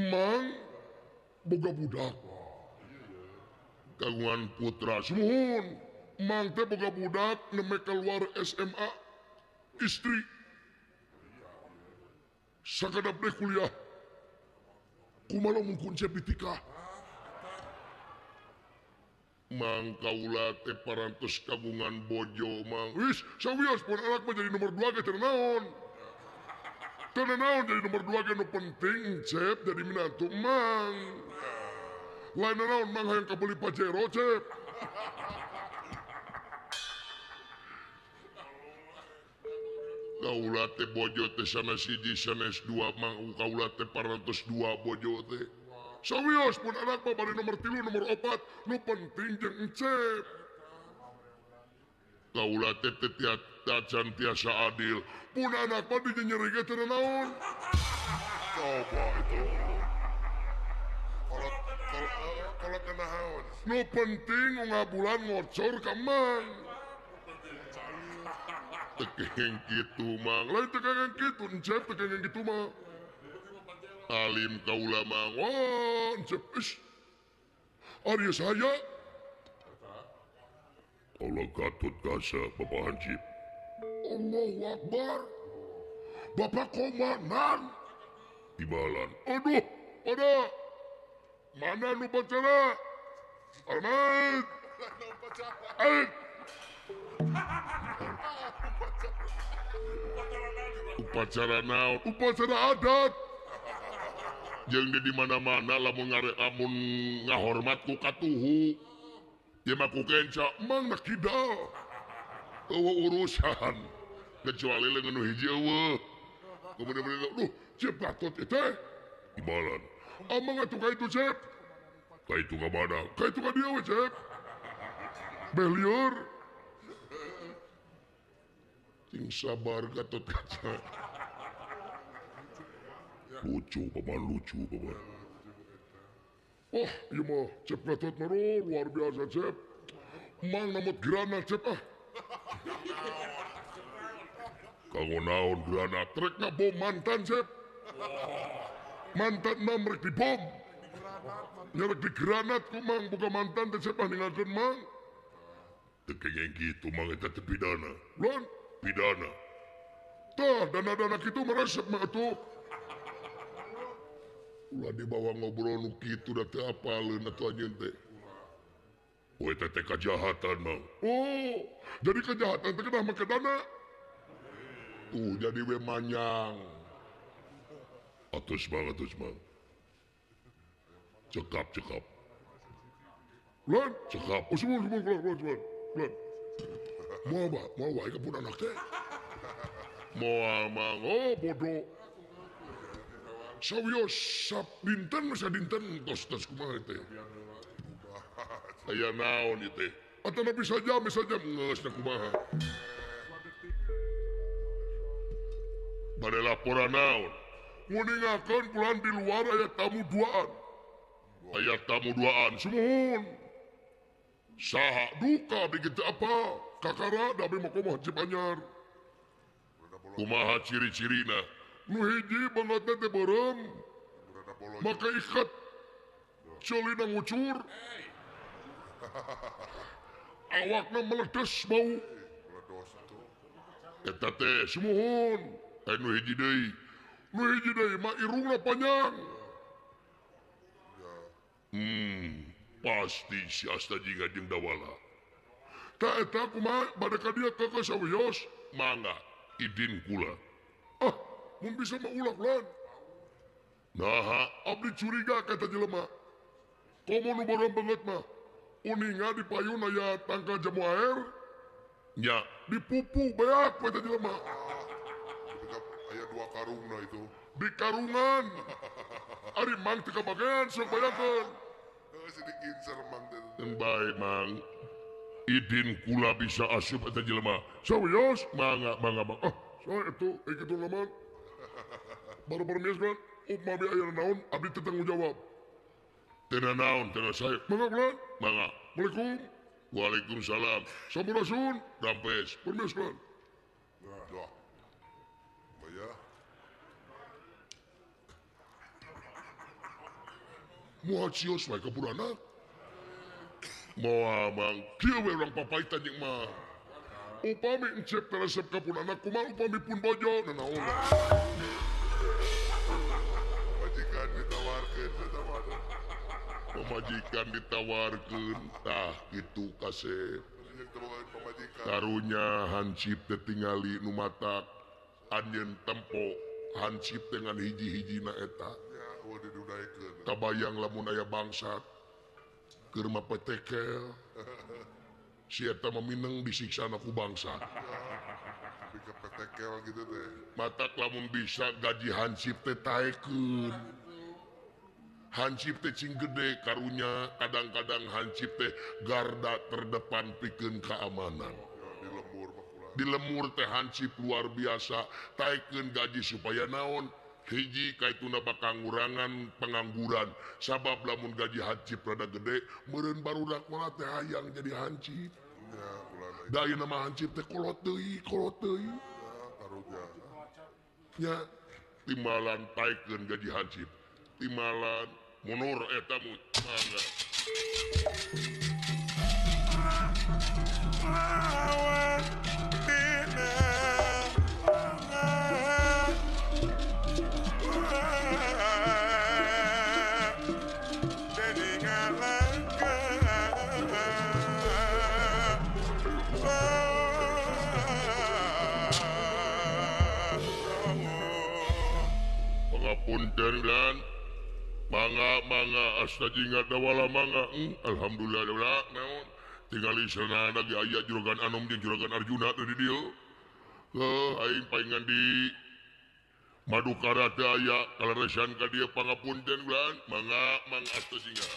Speaker 1: Mang boga budak. Kagungan putra sumuhun. Mang teh boga budak nembe keluar SMA istri. Sakedap deh kuliah. Kumaha lamun kun Cep ditikah? Mang kaula teh parantos kagungan bojo mang. Wis sawios pun anak mah jadi nomor 2 ge teu naon. Teu naon jadi nomor 2 ge nu penting Cep jadi minantu mang. Lain naon mang hayang kabeli Pajero Cep. Kaula teh bojo teh sanes hiji sanes 2 mang kaula teh parantos 2 bojo teh. Sawios pun anak mah bari nomor 3 nomor 4 nu penting jeung Encep. Kaula teh teu tacan tiasa adil. Pun anak mah dinyeri ge teu naon.
Speaker 2: Coba itu. Kalau kena naon.
Speaker 1: Nu penting ngabulan ngocor ka mang. Teu kenging kitu mang. Lain teu kenging kitu Encep teu kenging kitu mah. Alim kaula mang. Wah, Encep is. Ari saya. Allah Gatot Kaca Bapak Hansip. Allahu Akbar. Bapak komandan. Ibalan. Aduh, pada mana nu pacara? Armat. Upacara naon? Upacara adat. Jeung di mana-mana lamun lamun ngahormat ku katuhu. Ieu mah ku kenca mang nak kidal. Eueuh urusan kecuali leungeun nu hiji eueuh. Kemudian duh, Cep Gatot ieu teh. Ibalan. Amang atuh ka itu Cep. Ka itu ka mana? Ka itu ka dieu we Cep. Beh lieur. Cing sabar Gatot Kaca. Lucu paman, lucu paman. Oh, ieu mah Cep Gatot mah luar biasa Cep. Mang namot granat Cep ah. Kanggo naon granat? Rek ngabom mantan Cep. Mantan mah rek dibom. Nya rek digranat ku mang boga mantan teh Cep ah ninggalkeun mang. Teu kenging kitu mang eta teh pidana. Lon, pidana. Tah dana-dana kitu meresep mah atuh. Ulah dibawa ngobrol nu kitu da teu apaleun atuh anjeun teh. Oh eta teh kajahatan mang. Oh, jadi kejahatan teh kedah make dana. Tuh jadi we manyang. Atus mang, atus mang. Cekap, cekap. Lan, cekap. Oh, semua, semua, keluar, keluar, keluar. Lan. Moal ba, moal wae ka pun anak teh. Moal mang, oh bodoh. Sawios sap dinten masa dinten tos tos kumaha teh. Aya naon ieu teh? Atanapi bisa jam geus na kumaha. Bade laporan naon? Nguningakeun pulang di luar aya tamu duaan. Aya tamu duaan sumuhun. Saha duka begitu apa? Kakara da abdi mah kumaha Cipanyar. Kumaha ciri-cirina? Nu hiji bangetna teh beureum. Make ikat ceulina ngucur. Awakna meledes bau. Eta teh sumuhun. Nu hiji deui. Nu hiji deui mah irungna panjang. Pasti si Asta Jingga jeung Dawala. Tah eta kumaha bade ka dieu keukeuh sawios? Mangga idin kula. Ah, mun bisa mah ulah lan. Naha, abdi curiga ka eta jelema. Komo nu beureum beungeut mah. Uninga di payun aya tangkal jamu air. Nya, dipupu beak we eta jelema.
Speaker 2: Aya 2 karungna itu.
Speaker 1: Di karungan. Ari mang teu kabagean sok bayangkeun.
Speaker 2: Sedikit mang teh.
Speaker 1: Teu bae mang. Idin kula bisa asup eta jelema. Sawios mangga mangga mangga. Ah, sae atuh kitu laman. Baru permios kan, upami aya naon abdi teu tanggung jawab. Teu naon teu sae. Mangga kula. Mangga. Assalamualaikum. Waalaikumsalam. Sampurasun. Rampes. Permios kan.
Speaker 2: Dah. Baya.
Speaker 1: Moal cios wae ka purana. Moal mang kieu we urang papaitan jeung mah. Upami encep teh resep ka pun anak kumaha upami pun bojo nanaon.
Speaker 2: Majikan ditawarkeun eta mah.
Speaker 1: Pamajikan ditawarkeun tah kitu kasep. Karunya hansip teh tingali nu matak anjeun tempo hansip dengan hiji-hijina eta. Kabayang lamun aya bangsat keur mapetekel si eta mah mineng disiksana ku bangsat. Gitu deh. Matak lamun bisa gaji hansip teh taekeun. Hansip teh cing gede karunya kadang-kadang hansip teh garda terdepan pikeun keamanan. Di lemur teh hansip luar biasa taekeun gaji supaya naon? Hiji kaituna bakal ngurangan pengangguran sabab lamun gaji hansip rada gede meureun barudak mah teh hayang jadi hansip. Da ayeuna mah hansip teh kolot deui, kolot deui. Nya timbalan taekeun gaji hansip. Timbalan mundur eta mangga. Pangapunten lan mangga mangga asta jingga dawala mangga. Alhamdulillah dawala naon tingali sana lagi aya juragan Anom jeung juragan Arjuna teh di dieu. Heuh aing paingan di Madukara teh aya kaleresan ka dieu pangapunten lan mangga mangga asta jingga.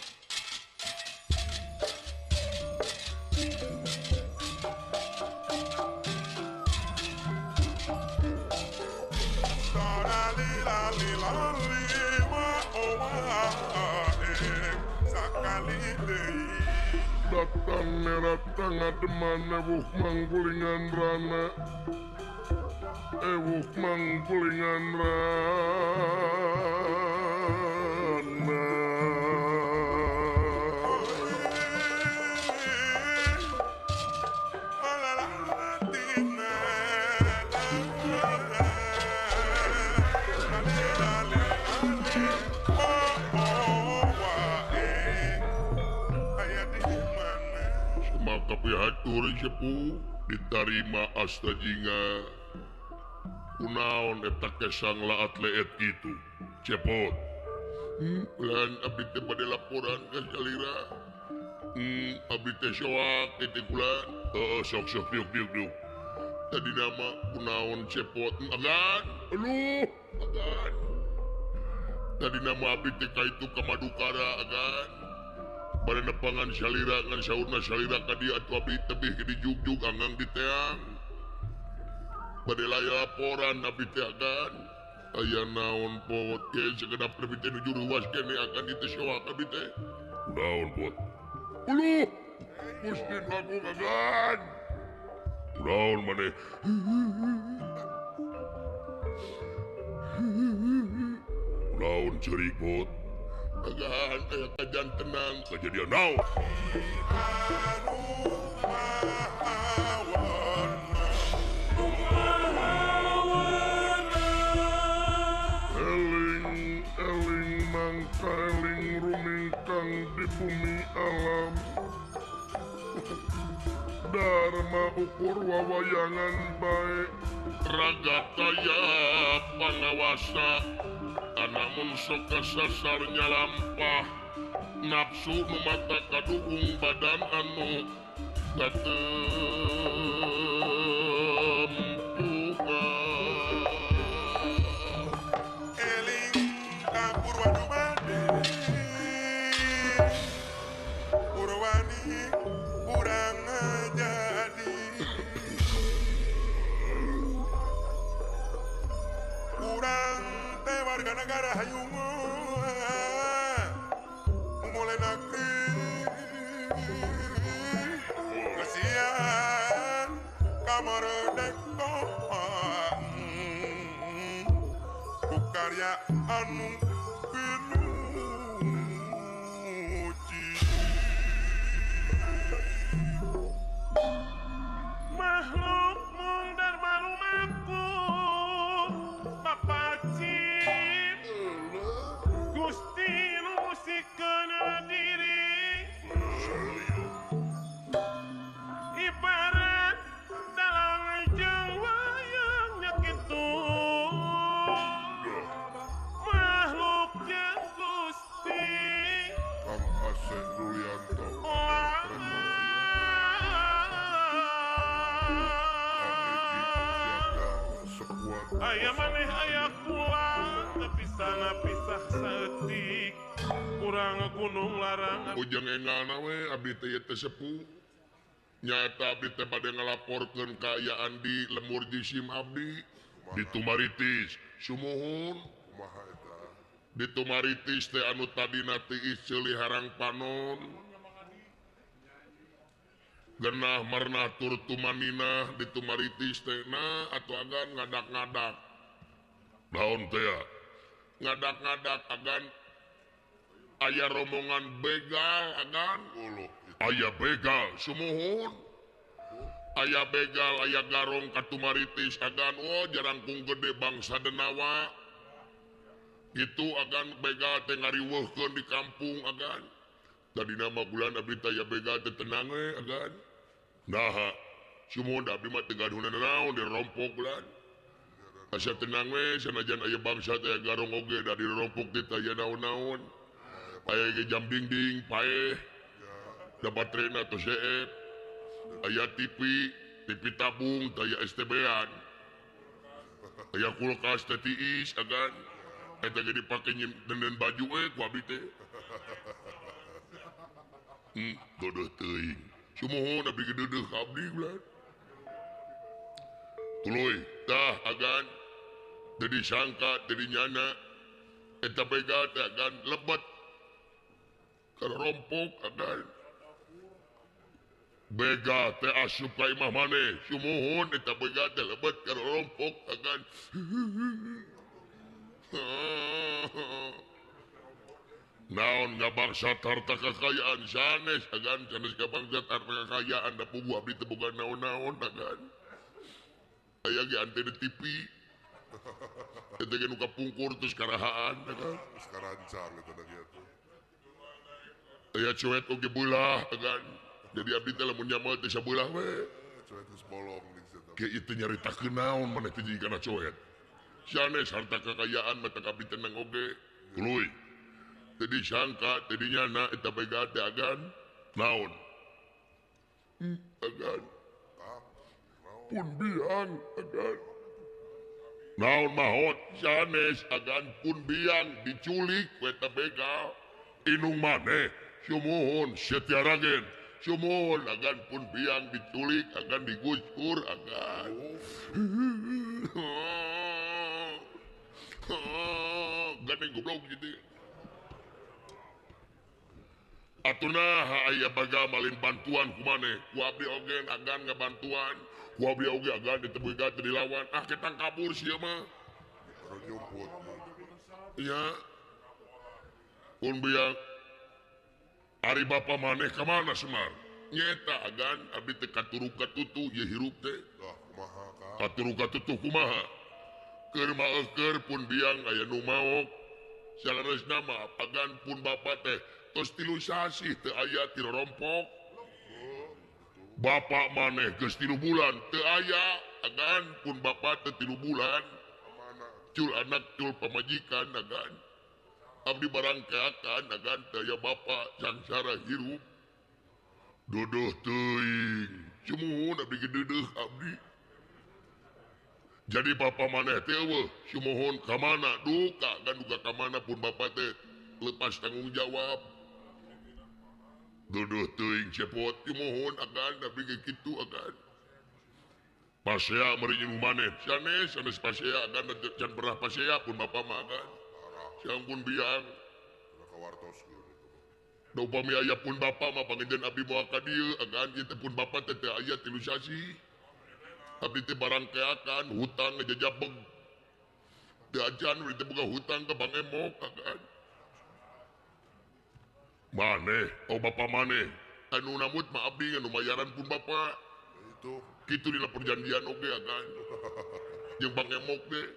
Speaker 1: Datang neratang ademan ewuh manggulingan rana ewuh manggulingan rana. Kapihatur sepuh ditarima asta jingga kunaon eta kesang laat leet kitu cepot. Lan abdi teh bade laporan ka salira. Abdi teh soak teh kula. Heeh sok sok diuk diuk diuk. Tadi nama kunaon cepot agan aduh agan. Tadi nama abdi teh ka itu ka Madukara agan. Pada nepangan salira ngan saurna salira ka dieu atuh abdi tebih di jugjug anggang di teang. Bade laya laporan abdi teh agan. Aya naon pot ye sakedap abdi teh nuju ruas kene agan dieu teh soak abdi teh. Naon pot? Uluh. Gusti aku agan. Naon maneh? Naon ceurik pot? Agan aya kajan tenang kejadian naon. Eling eling mangka eling rumingkang di bumi alam. Dharma ukur wawayangan bae raga kaya pangawasa. Namun sok kasasar nyalampah nafsu nu mata kaduhung badan anu katempuhan.
Speaker 2: Eling ka purwadumadi purwani kurang jadi kurang warga negara hayung mulenakeun kasihan kamerdekaan ku karya anu pinuji
Speaker 3: makhluk mung dharma lumaku Bapak Gusti nu musikeun di Aya maneh aya kula tapi sana pisah saeutik urang Gunung Larang.
Speaker 1: Ujang engalna we abdi teh ieu teh sepuh. Nyata abdi teh bade ngalaporkeun kaayaan di lemur jisim abdi di Tumaritis. Sumuhun.
Speaker 2: Kumaha eta?
Speaker 1: Di Tumaritis teh anu tadina tiis ceuli harang panon. Genah marnah tur tumaninah di Tumaritis teh nah atuh agan ngadak-ngadak. Naon teh ya? Ngadak-ngadak agan aya rombongan begal agan. Aya begal sumuhun. Aya begal aya garong ka Tumaritis agan. Oh jarangkung gede bangsa Denawa. Itu agan begal teh ngariweuhkeun di kampung agan. Tadina mah bulan abdi teh aya begal teh tenang we agan. Naha sumuhun abdi mah teu gaduh naon dirompok bulan. Asa tenang we sanajan aya bangsa teh garong oge da dirompok teh aya naon-naon. Aya ge jam dinding paeh. Da baterena tos zeep. Aya TV, TV tabung teh aya STB-an. Aya kulkas teh tiis agan. Eta ge dipake nyimpen baju we ku abdi teh. Dodoh teuing. Sumuhun abdi ge deudeuh ka abdi bulan. Tuluy tah agan teu disangka teu dinyana eta begal teh agan lebet karompok agan. Begal teh asup ka imah maneh. Sumuhun eta begal teh lebet karompok agan. Naon ngabangsat harta kekayaan sanes agan sanes ngabangsat harta kekayaan da puguh abdi teu boga naon-naon agan. Aya ge antena TV. Eta ge nu kapungkur terus karahaan agan.
Speaker 2: Terus karancang eta da kitu.
Speaker 1: Aya cuet oge beulah agan. Jadi abdi teh lamun nyamal teh sabeulah we.
Speaker 2: Cuet geus bolong ning cenah.
Speaker 1: Ke ieu teh nyaritakeun naon maneh teh jadi kana cuet. Sanes harta kekayaan mah teh abdi tenang oge. Tuluy. Teu disangka teu dinyana eta begal teh agan naon. Agan. Pun biang agan. Naon mahot sanes agan pun biang diculik ku eta begal. Inung maneh sumuhun Setia Ragen. Sumuhun agan pun biang diculik agan diguskur agan. Gandeng goblok gitu. Atuh naha aya baga malin bantuan ku maneh. Ku abdi oge agan ngabantuan. Ku abdi oge agan diteu begal teu dilawan. Ah ketang kabur sia mah.
Speaker 2: Nyumput.
Speaker 1: Iya. Pun biang ari bapa maneh ka mana Semar? Nyeta agan abdi teh katuru katutu ieu hirup teh.
Speaker 2: Lah kumaha ka?
Speaker 1: Katuru katutu kumaha? Keur maeukeun pun biang aya nu maok. Saleresna mah agan pun bapa teh tos 3 sasih teu aya ti rompok. Bapak maneh geus 3 bulan teu aya agan pun bapa teh 3 bulan. Cul anak cul pamajikan agan. Abdi barangkeakan agan teu aya bapa sangsara hirup. Dodoh teuing. Sumuhun abdi ge deudeuh abdi. Jadi bapa maneh teh eueuh sumuhun ka mana duka kan duka ka mana pun bapa teh lepas tanggung jawab. Duduh teuing cepot sumuhun agan abdi ge kitu agan. Pasea meureun nu maneh sanes sanes pasea agan can pernah pasea pun bapa mah agan. Siang pun biang. Da upami aya pun bapa mah panginten abdi moal ka dieu agan ieu teh pun bapa teh teu aya 3 sasih. Abdi teh barangkeakan hutang ngejejabeg. Teu acan we teh boga hutang ka Bang Emok agan. Maneh, oh bapa maneh, anu namut mah abdi anu mayaran pun bapa.
Speaker 2: Itu
Speaker 1: kitu dina perjanjian oge agan. Jeung Bang Emok teh.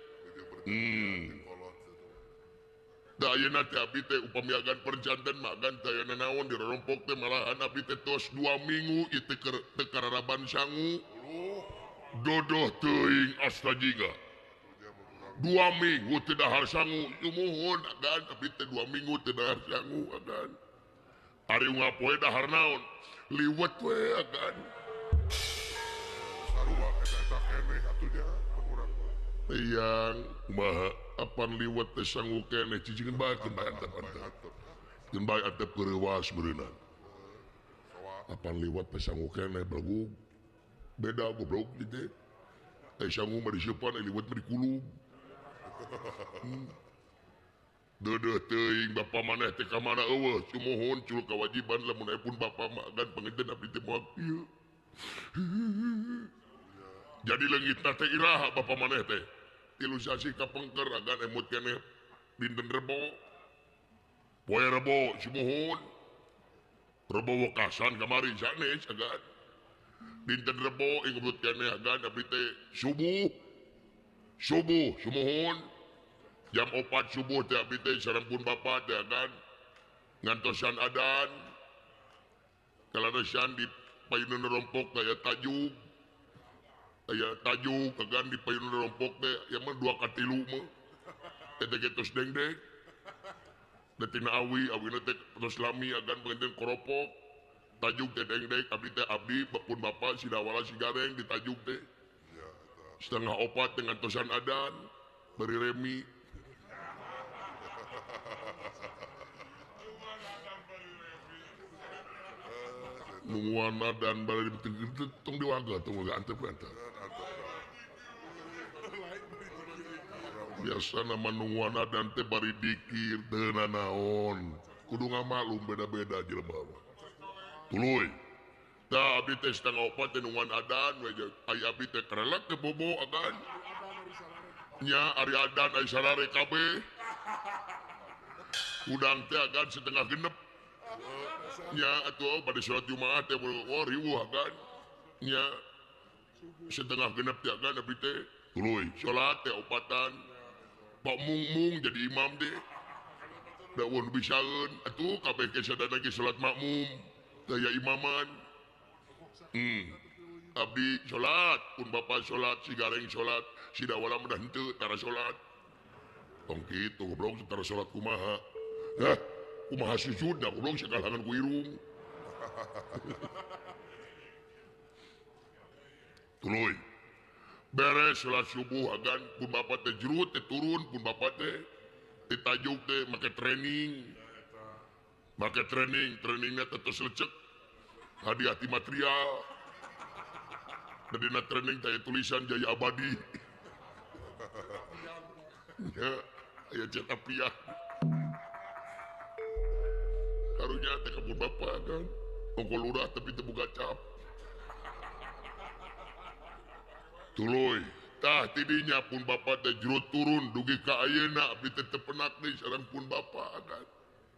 Speaker 1: Da ayeuna teh abdi teh upami agan perjanten mah agan teh aya nanaon dirorompok teh malahan abdi teh tos 2 minggu ieu teh teu kararaban sangu. Dodoh teuing asta jiga. 2 minggu teu dahar sangu, sumuhun agan abdi teh 2 minggu teu dahar sangu agan. Ari unggal poe dahar naon? Liwet we agan.
Speaker 2: Sarua eta eta keneh atuh nya urang mah.
Speaker 1: Yang kumaha apan liwat teh sanggup keneh cicingkeun bae keun bae antep antep. Keun bae antep keureuwas beureunan. Apan liwat teh sanggup keneh belegug. Beda goblok gitu. Teh sanggup mah diseupan liwat mah dikulub. Deudeuh teuing bapa maneh teh ka mana eueuh sumuhun cul kewajiban lamun aya pun bapa mah agan panginten abdi teh moal kieu. Jadi leungitna teh iraha bapa maneh teh. Tilu sasih kapengker agan emut keneh dinten Rebo. Poe Rebo sumuhun. Rebo wekasan kamari sanes agan. Dinten Rebo ingebut keneh agan abdi teh subuh. Subuh sumuhun. Jam 4 subuh teh abdi teh sareng pun bapa teh agan ngantosan adan. Kalaresan di payunan rompok aya tajuk. Aya tajuk agan di payunan rompok teh aya mah 2 ka 3 mah. Teh teh tos dengdek. Da tina awi, awina teh tos lami agan panginten koropok. Tajuk teh dengdek abdi teh abdi pun bapa sidawala sigareng di tajuk teh. 3:30 teh ngantosan adan bari remi. Nungguan adan bari tong diwaga tong waga antep antep. Biasa nama nungguan adan teh bari dikir teu nanaon. Kudu ngamaklum beda-beda jelema mah. Tuluy. Tah abdi teh 3:30 teh nungguan adan we aya abdi teh karelek teh bobo agan. Nya ari adan ari sarare kabeh. Udang teh agan 5:30. Nya atuh pada sholat Jumat teh oh riweuh agan. Nya 5:30 teh agan abdi teh tuluy salat teh opatan. Pak mung-mung jadi imam teh. Da eueuh nu bisaeun atuh kabeh ge sadana ge salat makmum teh aya imaman. Abdi salat pun bapa salat si gareng salat si dawala mah henteu tara salat. Tong kitu goblok tara salat kumaha. Hah, kumaha sujud da goblok sakalangan ku irung. Tuluy. Beres salat subuh agan pun bapa teh jerut teh turun pun bapa teh ditajuk teh make training. Make training, trainingna teh tos lecek. Hadiah ti material. Dina training teh tulisan Jaya Abadi. Ya, aya cetak piah. Karunya teh ka pun bapa kan. Ongko lurah tapi teu boga cap. Tuluy, tah tidinya pun bapa teh jero turun dugi ka ayeuna abdi teh teu penak deui sareng pun bapa agan.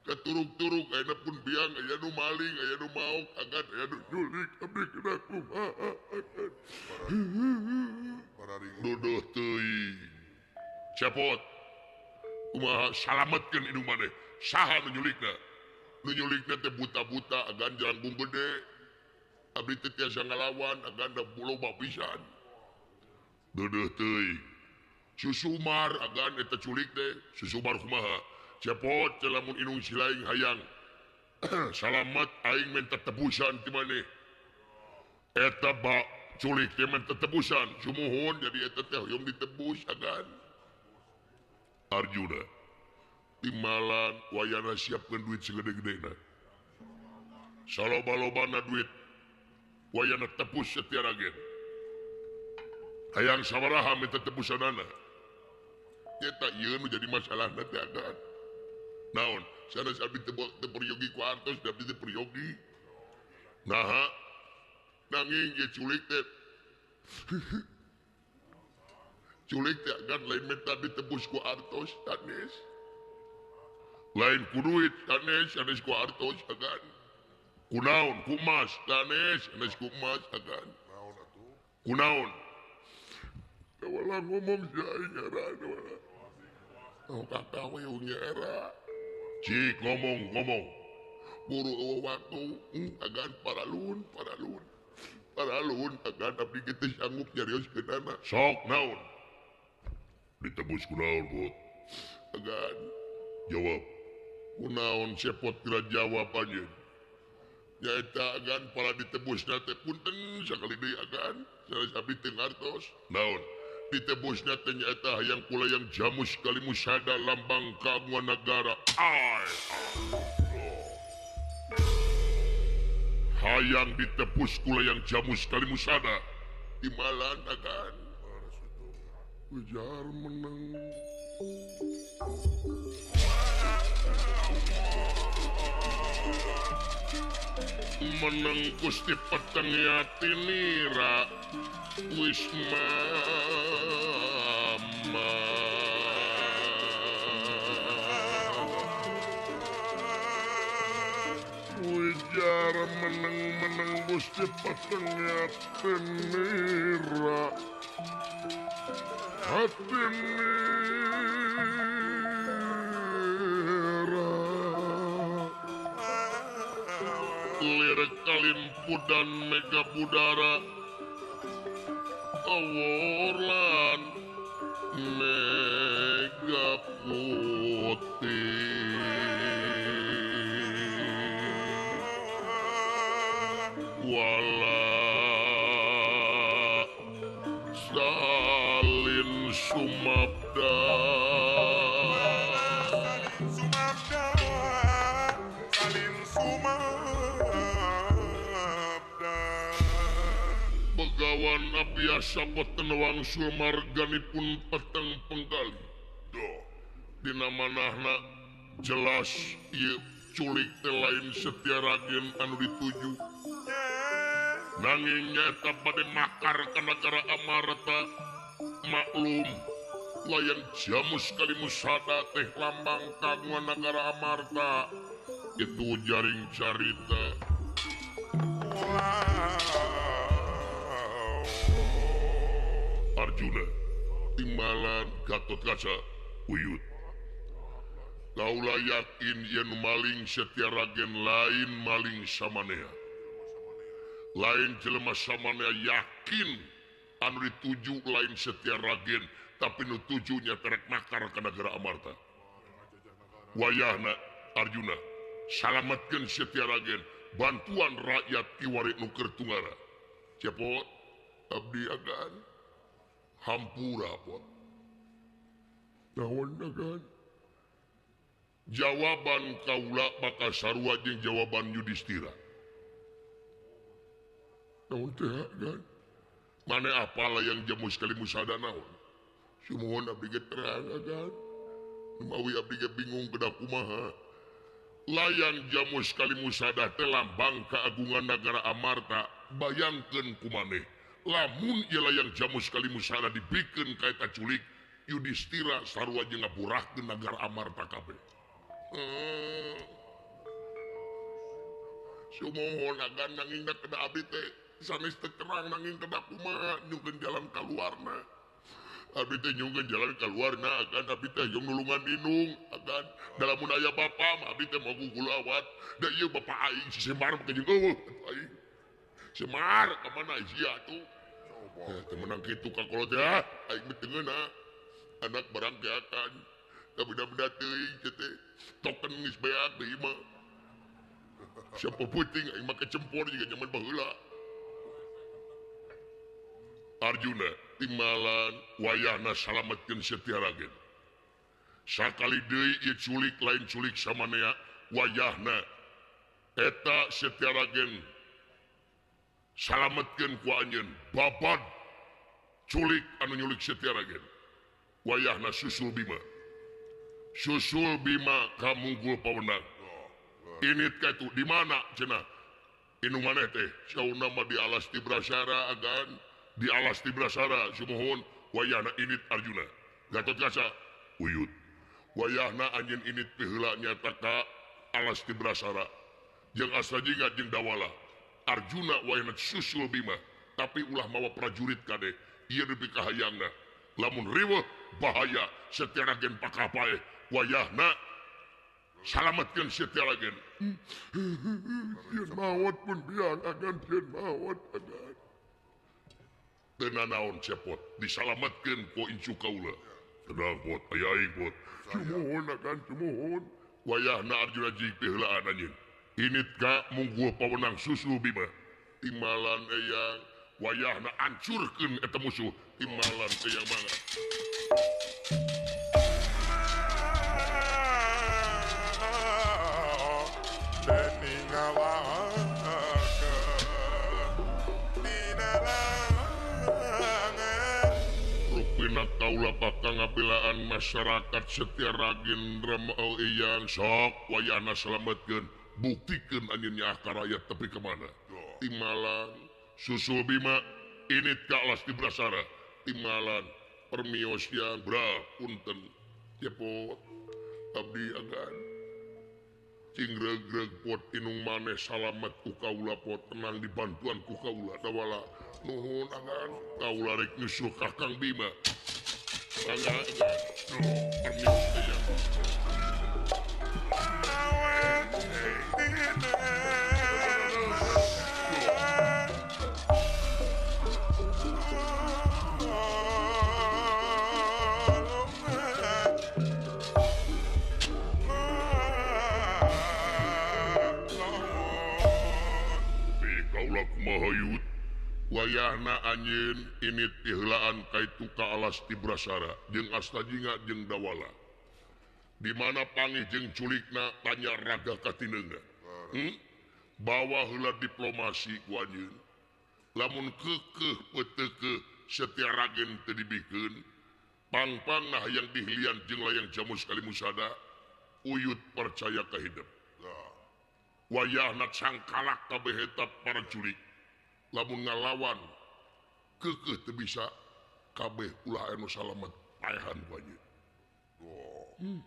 Speaker 1: Katurug-turug ayeuna pun biang aya nu maling, aya nu maok agan, aya nu nyulik abdi kena kumaha agan. Dodoh teuing. Cepot. Kumaha salametkeun indung maneh. Saha nu nyulikna? Nu nyulikna teh buta-buta agan jalangkung gede. Abdi teh tiasa ngalawan agan da loba pisan. Deudeuh teuing. Susumar agan eta culik teh, susumar kumaha? Cepot teh lamun indung silaing hayang. Salamet aing minta tebusan ti maneh. Eta ba culik teh minta tebusan, sumuhun jadi eta teh hoyong ditebus agan. Arjuna timalan wayana siapkeun duit segede-gedena. Saloba-lobana duit wayana tebus setiap agen. Hayang sabaraha minta tebusanana. Eta ieu nu jadi masalahna teh agan. Naon? Sanes abdi teu peryogi ku artos, abdi teu peryogi. Naha? Nanging ieu culik teh. Culik teh agan lain minta ditebus ku artos sanes. Lain ku duit sanes, sanes ku artos agan. Ku naon? Ku emas sanes, sanes ku emas agan. Ku naon? Wala ngomong si aing era wala. Oh kakak we era. Cik ngomong. Buru eueuh waktu agan paralun. Paralun agan abdi ge teu sanggup nyarioskeunana. Sok naon? Ditebus ku naon, Bot? Agan jawab. Ku naon cepot kira jawab anjeun. Nyaeta agan para ditebusna teh punten sakali deui agan. Sanes abdi teu ngartos. Naon? Ditebusna teh nyaeta hayang kula yang jamus kalimusada lambang kagungan negara. Ai. Hayang ditebus kula yang jamus kalimusada. Timbalan agan. Ujar menang. Meneng Gusti Peteng Yatinira wis mama. Ujar meneng-meneng Gusti Peteng Yatinira Atinira. Lirik kalimpudan mega budara aworlan mega putih. Wala salin sumabda.
Speaker 2: Sumabda, salin sumabda.
Speaker 1: Begawan abiasa boten wangsul marganipun peteng penggali. Dina manahna jelas ieu culik teh lain Setia Ragen anu dituju. Nanging nyaeta bade makar ka nagara Amarta. Maklum layang jamus kalimusada teh lambang kagungan nagara Amarta. Itu jaring carita. Arjuna timbalan Gatotkaca uyut. Kaula yakin yen maling Setia Ragen lain maling samanea. Lain jelema samanea yakin anu dituju lain Setia Ragen tapi nu tujunya terek makar ka nagara Amarta. Wayahna Arjuna salametkeun Setia Ragen bantuan rakyat kiwari nu keur tunggara. Cepot abdi agan hampura pot. Naon agan? Jawaban kaula bakal sarua jeung jawaban Yudhistira. Naon teh agan? Mane apalah yang jamus kalimusada naon? Sumuhun abdi ge terang agan. Mawi abdi ge bingung kedah kumaha. Layang jamus kalimusada teh lambang keagungan nagara Amarta. Bayangkeun ku maneh. Lamun ieu layang jamus kalimusada dibikeun ka eta culik, Yudhistira sarua jeung ngaburahkeun nagara Amarta kabeh. Sumuhun agan nanging da kedah abdi teh sanes teu terang nanging kedah kumaha nyungkeun jalan kaluarna. Abdi teh nyungkeun jalan kaluarna agan abdi teh hoyong nulungan indung agan. Da lamun aya bapa mah abdi teh mau gugulawat. Da ieu bapa aing si Semar mah jeung eueuh aing. Semar ka mana sia atuh? Teu meunang kitu ka kolot teh aing mah teu ngeunah. Anak barang ge akan. Da benda-benda teuing teh token geus beak deui mah. Siapa puting aing make cempor juga nyaman baheula. Arjuna timbalan wayahna salametkeun Setia Ragen. Sakali deui ieu culik lain culik samanea wayahna eta Setia Ragen salametkeun ku anjeun babad culik anu nyulik Setia Ragen. Wayahna susul Bima. Susul Bima ka Munggul Pawenang. Init ka itu di mana cenah? Indung maneh teh sauna mah di alas Tibrasara agan. Di alas Tibrasara sumuhun wayahna init Arjuna. Gatotkaca uyut. Wayahna anjeun init piheula nyata ka alas Tibrasara. Jeung Asrajinga jeung Dawala. Arjuna wayahna susul Bima, tapi ulah mawa prajurit kade. Ieu nepi ka hayangna. Lamun riweuh bahaya Setia Ragen pakapaeh. Wayahna salametkeun Setia Ragen. Sieun maot pun biang agan sieun maot agan. Teu nanaon cepot disalametkeun ku incu kaula. Tenang pot aya aing pot. Sumuhun agan sumuhun. Wayahna Arjuna jig piheulaan anjeun. Init ka Munggul Pawenang susul Bima. Timbalan eyang wayahna ancurkeun eta musuh. Timbalan teh yang mana? Rupina kaula bakal ngabelaan masyarakat setia ragin rama eyang sok wayahna selametkeun buktikeun anjeun nyaah ka rakyat tepi ka mana? Timbalan susul Bima init ka alas di Brasara. Timbalan permios yang bra punten cepot abdi agan cing regreg pot inung maneh salamet ku kaula pot tenang dibantuan ku kaula dawala nuhun agan kaula rek nyusul Kakang Bima agan agan permios yang Mahayut wayahna anjeun init piheulaan kaitu ka alas di Brasara jeung Astajinga jeung Dawala di mana pangih jeung culikna tanya raga katineungna bawa heula diplomasi ku anjeun lamun keukeuh peuteukeuh setia ragen teu dibikeun pangpangna hayang dihilian jeung layang jamus kalimusada uyut percaya ka hidup wayahna cangkalak kabeh eta para jurik lamun ngalawan keukeuh teu bisa kabeh ulah anu salamet paehan ku anjeun.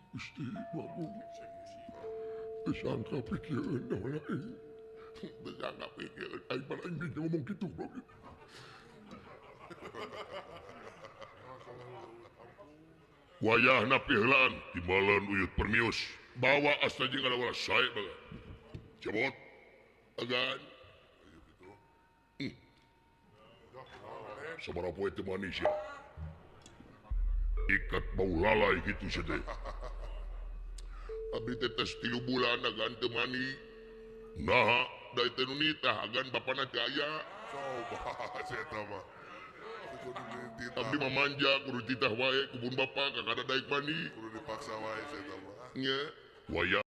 Speaker 1: Gusti Babu teu sangka pikieun da aing. Teu sangka pikieun aing pan aing ngomong kitu bae. Wayahna piheulaan timbalan uyut permios bawa asta jeung ada sae bae. Cebot agan sabaraha poe teu manis ya ikat bau lalai gitu sih abdi teh tes 3 bulan agan teu mani nah da teu nu nitah agan bapana teu aya
Speaker 2: coba eta mah
Speaker 1: abdi mah manja kudu titah wae kubun bapa kakada daek mani
Speaker 2: kudu dipaksa wae eta mah
Speaker 1: nya wayah